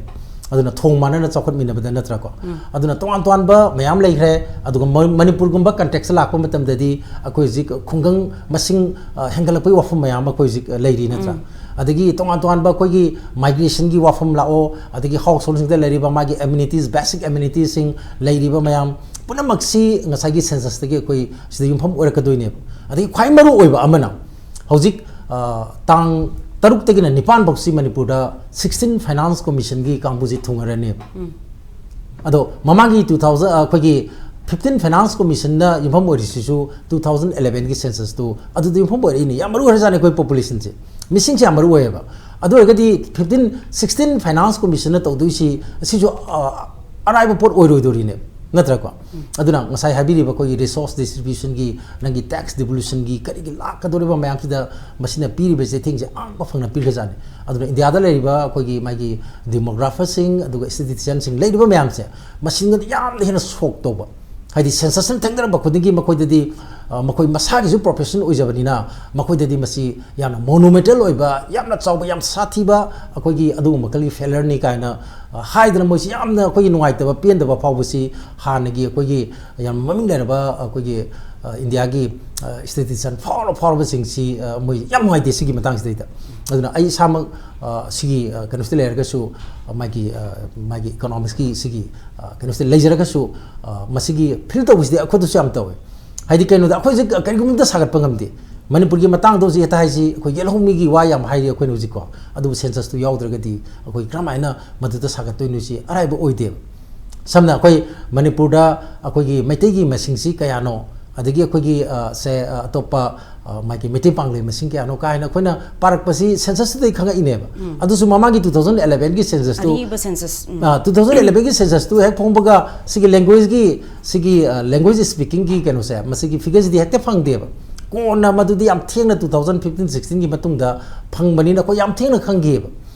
ꯑꯗꯨꯅ ꯊꯣꯡ ꯃꯥꯟꯅꯅ ꯆꯥꯎꯈꯠꯃꯤꯟꯅꯕꯗ, ꯅꯠꯇ꯭ꯔꯥꯀꯣ? ꯎꯝ꯫ ꯑꯗꯨꯅ ꯇꯣꯉꯥꯟ ꯇꯣꯉꯥꯟꯕ ꯃꯌꯥꯝ ꯂꯩꯈ꯭ꯔꯦ꯫ ꯑꯗꯨꯒ ꯃ-, ꯃꯅꯤꯄꯨꯔꯒꯨꯝꯕ context ꯇ ꯂꯥꯛꯄ ꯃꯇꯝꯗꯗꯤ ꯑꯩꯈꯣꯏ ꯍꯧꯖꯤꯛ ꯈꯨꯡꯒꯪ ꯃꯁꯤꯡ, ꯑ, ꯍꯦꯟꯒꯠꯂꯛꯄꯒꯤ ꯋꯥꯐꯝ ꯃꯌꯥꯝ ꯑꯃ ꯑꯩꯈꯣꯏ ꯍꯧꯖꯤꯛ ꯂꯩꯔꯤ, ꯅꯠꯇ꯭ꯔꯥ? ꯎꯝ꯫ ꯑꯗꯒꯤ ꯇꯣꯉꯥꯟ ꯇꯣꯉꯥꯟꯕ ꯑꯩꯈꯣꯏꯒꯤ migration ꯒꯤ ꯋꯥꯐꯝ ꯂꯥꯛꯑꯣ, ꯑꯗꯒꯤ household ꯁꯤꯡꯗ ꯂꯩꯔꯤꯕ ꯃꯥꯒꯤ amenities, basic amenities ꯁꯤꯡ ꯂꯩꯔꯤꯕ ꯃꯌꯥꯝ ꯄꯨꯝꯅꯃꯛꯁꯤ ꯉꯁꯥꯏꯒꯤ census ꯇꯒꯤ ꯑꯩꯈꯣꯏ ꯁꯤꯗ ꯌꯨꯝꯐꯝ ꯑꯣꯏꯔꯛꯀꯗꯣꯏꯅꯦꯕ꯫ ꯑꯗꯒꯤ ꯈ꯭ꯋꯥꯏ ꯃꯔꯨ ꯑꯣꯏꯕ ꯑꯃꯅ ꯍꯧꯖꯤꯛ, ꯑ, ꯇꯥꯡ ꯇꯔꯨꯛꯇꯒꯤꯅ ꯅꯤꯄꯥꯟ ꯐꯥꯎꯁꯤ ꯃꯅꯤꯄꯨꯔꯗ sixteen Finance Commission ꯒꯤ ꯀꯥꯡꯕꯨꯁꯤ ꯊꯨꯡꯉꯔꯅꯦꯕ꯫ ꯎꯝ꯫ ꯑꯗꯣ ꯃꯃꯥꯡꯒꯤ two thousand, ꯑ, ꯑꯩꯈꯣꯏꯒꯤ ꯐꯤꯐꯇꯤꯟ ꯐꯥꯏꯅꯥꯟꯁ ꯀꯣꯃꯤꯁꯟꯅ ꯌꯨꯝꯐꯝ ꯑꯣꯏꯔꯤꯁꯤꯁꯨ ꯇꯨ ꯊꯥꯎꯖꯟ ꯑꯦꯂꯦꯚꯦꯟꯒꯤ ꯁꯦꯟꯁꯁꯇꯨ ꯑꯗꯨꯗ ꯌꯨꯝꯐꯝ ꯑꯣꯏꯔꯛꯏꯅꯤ꯫ ꯌꯥꯝ ꯃꯔꯨ ꯑꯣꯏꯔꯖꯥꯠꯅꯤ ꯑꯩꯈꯣꯏ ꯄꯣꯄꯨꯂꯦꯁꯟꯁꯦ, ꯃꯤꯁꯤꯡꯁꯦ ꯌꯥꯝ ꯃꯔꯨ ꯑꯣꯏꯌꯦꯕ꯫ ꯑꯗꯨ ꯑꯣꯏꯔꯒꯗꯤ ꯐꯤꯐꯇꯤꯟ ꯁꯤꯛꯁꯇꯤꯟ ꯐꯥꯏꯅꯥꯟꯁ ꯀꯣꯃꯤꯁꯟꯅ ꯇꯧꯗꯣꯏꯁꯤ ꯑꯁꯤꯁꯨ ꯑ, ꯑꯔꯥꯏꯕ ꯄꯣꯠ ꯑꯣꯏꯔꯣꯏꯗꯣꯔꯤꯅꯦ, ꯅꯠꯇ꯭ꯔꯀꯣ? ꯑꯗꯨꯅ ꯉꯁꯥꯏ ꯍꯥꯏꯕꯤꯔꯤꯕ ꯑꯩꯈꯣꯏꯒꯤ ꯔꯤꯁꯣꯔꯁ ꯗꯤꯁꯇ꯭ꯔꯤꯕ꯭ꯌꯨꯁꯟꯒꯤ, ꯅꯪꯒꯤ ꯇꯦꯛꯁ ꯗꯤꯚꯣꯂꯨꯁꯟꯒꯤ, ꯀꯔꯤꯒꯤ ꯂꯥꯛꯀꯗꯧꯔꯤꯕ ꯃꯌꯥꯝꯁꯤꯗ ꯃꯁꯤꯅ ꯄꯤꯔꯤꯕ ꯆꯩꯊꯦꯡꯁꯦ ꯑꯉꯛꯄ ꯐꯪꯅ ꯄꯤꯈ꯭ꯔꯖꯥꯠꯅꯤ꯫ ꯑꯗꯨꯅ ꯏꯟꯗꯤꯌꯥꯗ ꯂꯩꯔꯤꯕ ꯑꯩꯈꯣꯏꯒꯤ ꯃꯥꯒꯤ ꯗꯤꯃꯣꯒ꯭ꯔꯥꯐꯔꯁꯤꯡ ꯑꯗꯨꯒ ꯁ꯭ꯇꯦꯇꯤꯁꯤꯌꯟꯁꯤꯡ ꯂꯩꯔꯤꯕ ꯃꯌꯥꯝꯁꯦ ꯃꯁꯤꯅꯗꯤ ꯌꯥꯝꯅ ꯍꯦꯟꯅ ꯁꯣꯛ ꯇꯧꯕ꯫ ꯍꯥꯏꯗꯤ ꯁꯦꯟꯁꯁꯅ ꯊꯦꯡꯅꯔꯛꯄ ꯈꯨꯗꯤꯡꯒꯤ ꯃꯈꯣꯏꯗꯗꯤ, ꯑ, ꯃꯈꯣꯏ ꯃꯁꯥꯒꯤꯁꯨ ꯄ꯭ꯔꯣꯐꯦꯁꯟ ꯑꯣꯏꯖꯕꯅꯤꯅ ꯃꯈꯣꯏꯗꯗꯤ ꯃꯁꯤ ꯌꯥꯝꯅ ꯃꯣꯅꯨꯃꯦꯟꯇꯦꯜ ꯑꯣꯏꯕ, ꯌꯥꯝꯅ ꯆꯥꯎꯕ, ꯌꯥꯝ ꯁꯥꯊꯤꯕ ꯑꯩꯈꯣꯏꯒꯤ ꯑꯗꯨꯒꯨꯝꯕ ꯃꯈꯜꯒꯤ ꯐꯦꯂꯔꯅꯤ ꯀꯥꯏꯅ, ꯑ, ꯍꯥꯏꯗꯅ ꯃꯣꯏꯁꯤ ꯌꯥꯝꯅ ꯑꯩꯈꯣꯏꯒꯤ ꯅꯨꯡꯉꯥꯏꯇꯕ, ꯄꯦꯟꯗꯕ ꯐꯥꯎꯕꯁꯤ ꯍꯥꯟꯅꯒꯤ ꯑꯩꯈꯣꯏꯒꯤ ꯌꯥꯝ ꯃꯃꯤꯡ ꯂꯩꯔꯕ ꯑꯩꯈꯣꯏꯒꯤ, ꯑ, ꯏꯟꯗꯤꯌꯥꯒꯤ, ꯑ, ꯁ꯭ꯇꯦꯇꯤꯁꯤꯌꯟ ꯐꯥꯎꯔ ꯐꯥꯎꯔꯕꯁꯤꯡꯁꯤ, ꯑ, ꯃꯣꯏ ꯌꯥꯝ ꯅꯨꯡꯉꯥꯏꯇꯦ ꯁꯤꯒꯤ ꯃꯇꯥꯡꯁꯤꯗꯩꯗ꯫ ꯑꯗꯨꯅ ꯑꯩ ꯏꯁꯥꯃꯛ, ꯑ, ꯁꯤꯒꯤ, ꯑ, ꯀꯩꯅꯣꯁꯤꯗ ꯂꯩꯔꯒꯁꯨ, ꯑ, ꯃꯥꯒꯤ, ꯑ, ꯃꯥꯒꯤ ꯏꯀꯣꯅꯣꯃꯤꯛꯁꯀꯤ ꯁꯤꯒꯤ, ꯑ, ꯀꯩꯅꯣꯁꯤꯗ ꯂꯩꯖꯔꯒꯁꯨ, ꯑ, ꯃꯁꯤꯒꯤ ꯐꯤꯜ ꯇꯧꯕꯁꯤꯗꯤ ꯑꯩꯈꯣꯏꯗꯁꯨ ꯌꯥꯝ ꯇꯧꯋꯦ꯫ ꯍꯥꯏꯗꯤ ꯀꯩꯅꯣꯗ ꯑꯩꯈꯣꯏ ꯍꯧꯖꯤꯛ ꯀꯔꯤꯒꯨꯝꯕ ꯑꯝꯇ ꯁꯥꯒꯠꯄ ꯉꯝꯗꯦ꯫ ꯃꯅꯤꯄꯨꯔꯒꯤ ꯃꯇꯥꯡꯗ ꯍꯧꯖꯤꯛ ꯍꯦꯛꯇ ꯍꯥꯏꯁꯤ ꯑꯩꯈꯣꯏ ꯌꯦꯜꯍꯧꯃꯤꯒꯤ ꯋꯥ ꯌꯥꯝ ꯍꯥꯏꯔꯤ ꯑꯩꯈꯣꯏꯅ ꯍꯧꯖꯤꯛꯀꯣ꯫ ꯑꯗꯨꯕꯨ ꯁꯦꯟꯁꯁꯇꯨ ꯌꯥꯎꯗ꯭ꯔꯒꯗꯤ ꯑꯩꯈꯣꯏ ꯀꯔꯝꯍꯥꯏꯅ ꯃꯗꯨꯗ ꯁꯥꯒꯠꯇꯣꯏꯅꯣ ꯁꯤ ꯑꯔꯥꯏꯕ ꯑꯣꯏꯗꯦꯕ꯫ ꯁꯝꯅ ꯑꯩꯈꯣꯏ ꯃꯅꯤꯄꯨꯔꯗ ꯑꯩꯈꯣꯏꯒꯤ ꯃꯩꯇꯩꯒꯤ ꯃꯁꯤꯡꯁꯤ ꯀꯌꯥꯅꯣ, ꯑꯗꯒꯤ ꯑꯩꯈꯣꯏꯒꯤ, ꯑ, ꯁꯦ, ꯑ, ꯑꯇꯣꯞꯄ, ꯑ, ꯃꯥꯒꯤ ꯃꯩꯇꯩ ꯄꯥꯡꯂꯩ ꯃꯁꯤꯡ ꯀꯌꯥꯅꯣ ꯀꯥꯏꯅ ꯑꯩꯈꯣꯏꯅ ꯄꯥꯔꯛꯄꯁꯤ ꯁꯦꯟꯁꯁꯇꯨꯗꯒꯤ ꯈꯪꯉꯛꯏꯅꯦꯕ꯫ ꯑꯗꯨꯁꯨ ꯃꯃꯥꯡꯒꯤ ꯇꯨ ꯊꯥꯎꯖꯟ ꯑꯦꯂꯦꯚꯦꯟꯒꯤ ꯁꯦꯟꯁꯁꯇꯨ, ꯑꯔꯤꯕ ꯁꯦꯟꯁꯁ, ꯎꯝ꯫ ꯑ, ꯇꯨ ꯊꯥꯎꯖꯟ ꯑꯦꯂꯦꯚꯦꯟꯒꯤ ꯁꯦꯟꯁꯁꯇꯨ ꯍꯦꯛ ꯐꯣꯡꯕꯒ ꯁꯤꯒꯤ ꯂꯦꯡꯒ꯭ꯋꯦꯖꯀꯤ, ꯁꯤꯒꯤ, ꯑ, ꯂꯦꯡꯒ꯭ꯋꯦꯖ ꯁ꯭ꯄꯤꯀꯤꯡꯒꯤ ꯀꯩꯅꯣꯁꯦ, ꯃꯁꯤꯒꯤ ꯐꯤꯒꯔꯁꯤꯗꯤ ꯍꯦꯛꯇ ꯐꯪꯗꯦꯕ꯫ ꯀꯣꯟꯅ ꯃꯗꯨꯗꯤ ꯌꯥꯝ ꯊꯦꯡꯅ ꯇꯨ ꯊꯥꯎꯖꯟ ꯐꯤꯐꯇꯤꯟ ꯁꯤꯛꯁꯇꯤꯟꯒꯤ ꯃꯇꯨꯡꯗ ꯐꯪꯕꯅꯤꯅ ꯑꯩꯈꯣꯏ ꯌꯥꯝ ꯊꯦꯡꯅ ꯈꯪꯈꯤꯑꯕ꯫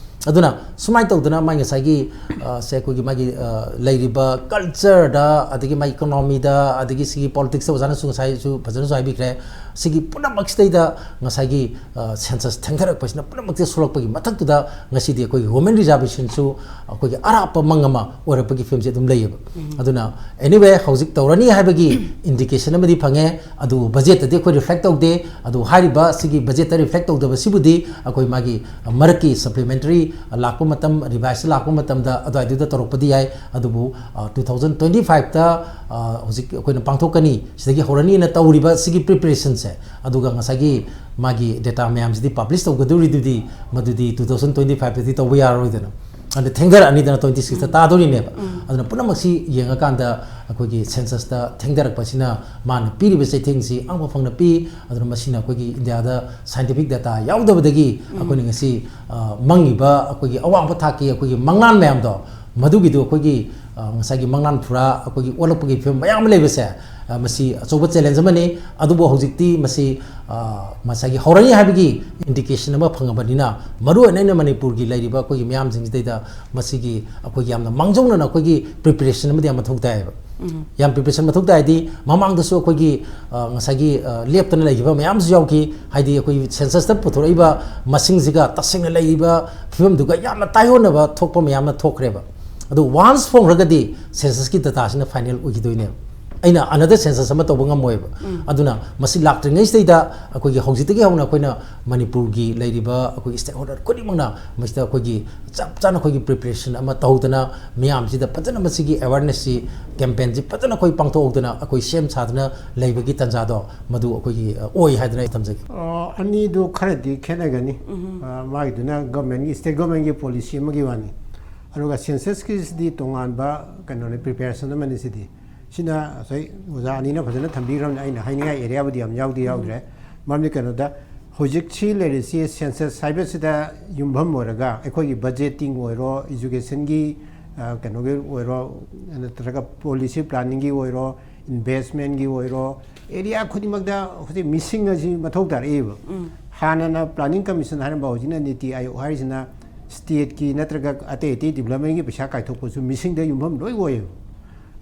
ꯑꯗꯨꯅ ꯁꯨꯃꯥꯏꯅ ꯇꯧꯗꯅ ꯃꯥꯒꯤ ꯉꯁꯥꯏꯒꯤ, ꯑ, ꯁꯦ ꯑꯩꯈꯣꯏꯒꯤ ꯃꯥꯒꯤ, ꯑ, ꯂꯩꯔꯤꯕ ꯀꯜꯆꯔꯗ, ꯑꯗꯒꯤ ꯃꯥꯒꯤ ꯏꯀꯣꯅꯣꯃꯤꯗ, ꯑꯗꯒꯤ ꯁꯤꯒꯤ ꯄꯣꯂꯤꯇꯤꯛꯁꯇ ꯑꯣꯖꯥꯅꯁꯨ ꯉꯁꯥꯏꯁꯨ ꯐꯖꯅꯁꯨ ꯍꯥꯏꯕꯤꯈ꯭ꯔꯦ꯫ ꯁꯤꯒꯤ ꯄꯨꯝꯅꯃꯛꯁꯤꯗꯩꯗ ꯉꯁꯥꯏꯒꯤ, ꯑ, ꯁꯦꯟꯁꯁ ꯊꯦꯡꯊꯔꯛꯄꯁꯤꯅ ꯄꯨꯝꯅꯃꯛꯁꯦ ꯁꯣꯛꯂꯛꯄꯒꯤ ꯃꯊꯛꯇꯨꯗ ꯉꯁꯤꯗꯤ ꯑꯩꯈꯣꯏꯒꯤ ꯋꯨꯃꯦꯟ ꯔꯤꯖꯥꯔꯕꯦꯁꯟꯁꯨ ꯑꯩꯈꯣꯏꯒꯤ ꯑꯔꯥꯞꯄ ꯃꯪ ꯑꯃ ꯑꯣꯏꯔꯛꯄꯒꯤ ꯐꯤꯕꯝꯁꯦ ꯑꯗꯨꯝ ꯂꯩꯌꯦꯕ꯫ ꯑꯗꯨꯅ anyway, ꯍꯧꯖꯤꯛ ꯇꯧꯔꯅꯤ ꯍꯥꯏꯕꯒꯤ ꯏꯟꯗꯤꯀꯦꯁꯟ ꯑꯃꯗꯤ ꯐꯪꯉꯦ, ꯑꯗꯨꯕꯨ ꯕꯖꯦꯠꯇꯗꯤ ꯑꯩꯈꯣꯏ ꯔꯤꯐ꯭ꯂꯦꯛ ꯇꯧꯗꯦ꯫ ꯑꯗꯨ ꯍꯥꯏꯔꯤꯕ ꯁꯤꯒꯤ ꯕꯖꯦꯠꯇ ꯔꯤꯐ꯭ꯂꯦꯛ ꯇꯧꯗꯕꯁꯤꯕꯨꯗꯤ ꯑꯩꯈꯣꯏ ꯃꯥꯒꯤ ꯃꯔꯛꯀꯤ ꯁꯄ꯭ꯂꯤꯃꯦꯟꯇꯔꯤ ꯂꯥꯛꯄ ꯃꯇꯝ, ꯔꯤꯚꯥꯏꯁ ꯂꯥꯛꯄ ꯃꯇꯝꯗ ꯑꯗꯨꯋꯥꯏꯗꯨꯗ ꯇꯧꯔꯛꯄꯗꯤ ꯌꯥꯏ꯫ ꯑꯗꯨꯕꯨ, ꯑ, ꯇꯨ ꯊꯥꯎꯖꯟ ꯇ꯭ꯋꯦꯟꯇꯤ ꯐꯥꯏꯚꯇ, ꯑ, ꯍꯧꯖꯤꯛ ꯑꯩꯈꯣꯏꯅ ꯄꯥꯡꯊꯣꯛꯀꯅꯤ, ꯁꯤꯗꯒꯤ ꯍꯧꯔꯅꯤꯅ ꯇꯧꯔꯤꯕ ꯁꯤꯒꯤ ꯄ꯭ꯔꯤꯄꯦꯔꯦꯁꯟꯁꯦ, ꯑꯗꯨꯒ ꯉꯁꯥꯏꯒꯤ ꯃꯥꯒꯤ ꯗꯦꯇꯥ ꯃꯌꯥꯝꯁꯤꯗꯤ ꯄꯕ꯭ꯂꯤꯁ ꯇꯧꯒꯗꯧꯔꯤꯗꯨꯗꯤ ꯃꯗꯨꯗꯤ ꯇꯨ ꯊꯥꯎꯖꯟ ꯇ꯭ꯋꯦꯟꯇꯤ ꯐꯥꯏꯚꯇꯗꯤ ꯇꯧꯕ ꯌꯥꯔꯔꯣꯏꯗꯅ꯫ ꯑꯗ ꯊꯦꯡꯊꯔꯛꯑꯅꯤꯗꯅ, ꯇ꯭ꯋꯦꯟꯇꯤ ꯁꯤꯛꯁꯇ ꯇꯥꯗꯣꯔꯤꯅꯦꯕ꯫ ꯑꯗꯨꯅ ꯄꯨꯝꯅꯃꯛꯁꯤ ꯌꯦꯡꯉꯀꯥꯟꯗ ꯑꯩꯈꯣꯏꯒꯤ ꯁꯦꯟꯁꯁꯇ ꯊꯦꯡꯊꯔꯛꯄꯁꯤꯅ ꯃꯥꯅ ꯄꯤꯔꯤꯕ ꯆꯩꯊꯦꯡꯁꯤ ꯑꯉꯛꯄ ꯐꯪꯅ ꯄꯤ꯫ ꯑꯗꯨꯅ ꯃꯁꯤꯅ ꯑꯩꯈꯣꯏꯒꯤ ꯏꯟꯗꯤꯌꯥꯗ ꯁꯥꯏꯟꯇꯤꯐꯤꯛ ꯗꯦꯇꯥ ꯌꯥꯎꯗꯕꯗꯒꯤ ꯑꯩꯈꯣꯏꯅ ꯉꯁꯤ, ꯑ, ꯃꯪꯉꯤꯕ ꯑꯩꯈꯣꯏꯒꯤ ꯑꯋꯥꯡꯕ ꯊꯥꯛꯀꯤ ꯑꯩꯈꯣꯏꯒꯤ ꯃꯪꯂꯥꯟ ꯃꯌꯥꯝꯗꯣ, ꯃꯗꯨꯒꯤꯗꯨ ꯑꯩꯈꯣꯏꯒꯤ, ꯑ, ꯉꯁꯥꯏꯒꯤ ꯃꯪꯂꯥꯟ ꯐꯨꯔꯥ ꯑꯩꯈꯣꯏꯒꯤ ꯑꯣꯜꯂꯛꯄꯒꯤ ꯐꯤꯕꯝ ꯃꯌꯥꯝ ꯑꯃ ꯂꯩꯕꯁꯦ, ꯑ, ꯃꯁꯤ ꯑꯆꯧꯕ ꯆꯦꯂꯦꯟꯖ ꯑꯃꯅꯤ꯫ ꯑꯗꯨꯕꯨ ꯍꯧꯖꯤꯛꯇꯤ ꯃꯁꯤ, ꯑ, ꯉꯁꯥꯏꯒꯤ ꯍꯧꯔꯛꯏ ꯍꯥꯏꯕꯒꯤ ꯏꯟꯗꯤꯀꯦꯁꯟ ꯑꯃ ꯐꯪꯉꯕꯅꯤꯅ, ꯃꯔꯨꯑꯣꯏꯅ ꯑꯩꯅ ꯃꯅꯤꯄꯨꯔꯒꯤ ꯂꯩꯔꯤꯕ ꯑꯩꯈꯣꯏꯒꯤ ꯃꯤꯌꯥꯝꯁꯤꯡꯁꯤꯗꯩꯗ ꯃꯁꯤꯒꯤ ꯑꯩꯈꯣꯏꯒꯤ ꯌꯥꯝꯅ ꯃꯥꯡꯖꯧꯅꯅ ꯑꯩꯈꯣꯏꯒꯤ ꯄ꯭ꯔꯤꯄꯦꯔꯦꯁꯟ ꯑꯃꯗꯤ ꯌꯥꯝ ꯃꯊꯧ ꯇꯥꯏꯌꯦꯕ꯫ ꯌꯥꯝ ꯄ꯭ꯔꯤꯄꯦꯔꯦꯁꯟ ꯃꯊꯧ ꯇꯥꯏꯗꯤ, ꯃꯃꯥꯡꯗꯁꯨ ꯑꯩꯈꯣꯏꯒꯤ, ꯑ, ꯉꯁꯥꯏꯒꯤ, ꯑ, ꯂꯦꯞꯇꯅ ꯂꯩꯈꯤꯕ ꯃꯌꯥꯝꯁꯨ ꯌꯥꯎꯈꯤ꯫ ꯍꯥꯏꯗꯤ ꯑꯩꯈꯣꯏꯒꯤ ꯁꯦꯟꯁꯁꯇ ꯄꯨꯊꯣꯔꯛꯏꯕ ꯃꯁꯤꯡꯁꯤꯒ ꯇꯁꯦꯡꯅ ꯂꯩꯔꯤꯕ ꯐꯤꯕꯝꯗꯨꯒ ꯌꯥꯝꯅ ꯇꯥꯏꯑꯣꯟꯅꯕ ꯊꯣꯛꯄ ꯃꯌꯥꯝꯅ ꯊꯣꯛꯈ꯭ꯔꯦꯕ꯫ ꯑꯗꯨ ꯋꯥꯟꯁ ꯐꯣꯡꯈ꯭ꯔꯒꯗꯤ ꯁꯦꯟꯁꯁꯀꯤ ꯗꯇꯥꯁꯤꯅ ꯐꯥꯏꯅꯦꯜ ꯑꯣꯏꯈꯤꯗꯣꯏꯅꯦꯕ꯫ ꯑꯩꯅ ꯑꯅꯗꯔ ꯁꯦꯟꯁꯁ ꯑꯃ ꯇꯧꯕ ꯉꯝꯃꯣꯏꯕ꯫ ꯑꯗꯨꯅ ꯃꯁꯤ ꯂꯥꯛꯇ꯭ꯔꯤꯉꯩꯁꯤꯗꯩꯗ ꯑꯩꯈꯣꯏꯒꯤ ꯍꯧꯖꯤꯛꯇꯒꯤ ꯍꯧꯅ ꯑꯩꯈꯣꯏꯅ ꯃꯅꯤꯄꯨꯔꯒꯤ ꯂꯩꯔꯤꯕ ꯑꯩꯈꯣꯏꯒꯤ ꯁ꯭ꯇꯦꯛꯍꯣꯜꯗꯔ ꯈꯨꯗꯤꯡꯃꯛꯅ ꯃꯁꯤꯗ ꯑꯩꯈꯣꯏꯒꯤ ꯆꯞ ꯆꯥꯅ ꯑꯩꯈꯣꯏꯒꯤ ꯄ꯭ꯔꯤꯄꯦꯔꯦꯁꯟ ꯑꯃ ꯇꯧꯗꯅ, ꯃꯤꯌꯥꯝꯁꯤꯗ ꯐꯖꯅ ꯃꯁꯤꯒꯤ ꯑꯦꯋꯥꯔꯅꯦꯁꯁꯤ, ꯀꯦꯝꯄꯦꯟꯁꯤ ꯐꯖꯅ ꯑꯩꯈꯣꯏ ꯄꯥꯡꯊꯣꯛꯍꯧꯗꯅ ꯑꯩꯈꯣꯏ ꯁꯦꯝ ꯁꯥꯗꯅ ꯂꯩꯕꯒꯤ ꯇꯥꯟꯖꯥꯗꯣ ꯃꯗꯨ ꯑꯩꯈꯣꯏꯒꯤ, ꯑ, ꯑꯣꯏ ꯍꯥꯏꯗꯅ ꯑꯩ ꯊꯝꯖꯒꯦ꯫ ꯑ, ꯑꯅꯤꯗꯨ ꯈꯔꯗꯤ ꯈꯦꯠꯅꯒꯅꯤ꯫ ꯑ, ꯃꯥꯒꯤꯗꯨꯅ ꯒꯚꯔꯟꯃꯦꯟꯒꯤ, ꯁ꯭ꯇꯦꯠ ꯒꯚꯔꯟꯃꯦꯟꯒꯤ ꯄꯣꯂꯤꯁꯤ ꯑꯃꯒꯤ ꯋꯥꯅꯤ꯫ ꯑꯗꯨꯒ ꯁꯦꯟꯁꯁꯀꯤꯁꯤꯗꯤ ꯇꯣꯉꯥꯟꯕ ꯀꯩꯅꯣꯅꯤ, ꯄ꯭ꯔꯤꯄꯦꯔꯦꯁꯟ ꯑꯃꯅꯤ ꯁꯤꯗꯤ꯫ ꯁꯤꯅ ꯉꯁꯥꯏ ꯑꯣꯖꯥ ꯑꯅꯤꯅ ꯐꯖꯅ ꯊꯝꯕꯤꯈ꯭ꯔꯕꯅꯤ, ꯑꯩꯅ ꯍꯥꯏꯅꯤꯡꯉꯥꯏ ꯑꯦꯔꯤꯌꯥꯕꯨꯗꯤ ꯌꯥꯝ ꯌꯥꯎꯗꯤ ꯌꯥꯎꯗ꯭ꯔꯦ꯫ ꯃꯔꯝꯗꯤ ꯀꯩꯅꯣꯗ, ꯍꯧꯖꯤꯛꯁꯤ ꯂꯩꯔꯤꯁꯤ ꯁꯦꯟꯁꯁ ꯍꯥꯏꯕꯁꯤꯗ ꯌꯨꯝꯐꯝ ꯑꯣꯏꯔꯒ ꯑꯩꯈꯣꯏꯒꯤ ꯕꯖꯦꯇꯤꯡ ꯑꯣꯏꯔꯣ, ꯏꯖꯨꯀꯦꯁꯟꯒꯤ, ꯑ, ꯀꯩꯅꯣꯒꯤ ꯑꯣꯏꯔꯣ, ꯅꯠꯇ꯭ꯔꯒ ꯄꯣꯂꯤꯁꯤ ꯄ꯭ꯂꯥꯅꯤꯡꯒꯤ ꯑꯣꯏꯔꯣ, ꯏꯟꯚꯦꯁꯃꯦꯟꯒꯤ ꯑꯣꯏꯔꯣ, ꯑꯦꯔꯤꯌꯥ ꯈꯨꯗꯤꯡꯃꯛꯇ ꯍꯧꯖꯤꯛ ꯃꯤꯁꯤꯡ ꯑꯁꯤ ꯃꯊꯧ ꯇꯥꯔꯛꯏꯕ꯫ ꯍꯥꯟꯅꯅ ꯄ꯭ꯂꯥꯅꯤꯡ ꯀꯃꯤꯁꯟ ꯍꯥꯏꯔꯝꯕ, ꯍꯧꯖꯤꯛꯅ ꯅꯤꯇꯤ ꯑꯥꯌꯣꯒ ꯍꯥꯏꯔꯤꯁꯤꯅ ꯁ꯭ꯇꯦꯠꯀꯤ ꯅꯠꯇ꯭ꯔꯒ ꯑꯇꯩ ꯑꯇꯩ ꯗꯤꯕ꯭ꯂꯞꯃꯦꯟꯒꯤ ꯄꯩꯁꯥ ꯀꯥꯏꯊꯣꯛꯄꯁꯨ ꯃꯤꯁꯤꯡꯗ ꯌꯨꯝꯐꯝ ꯂꯣꯏ ꯑꯣꯏꯌꯦꯕ꯫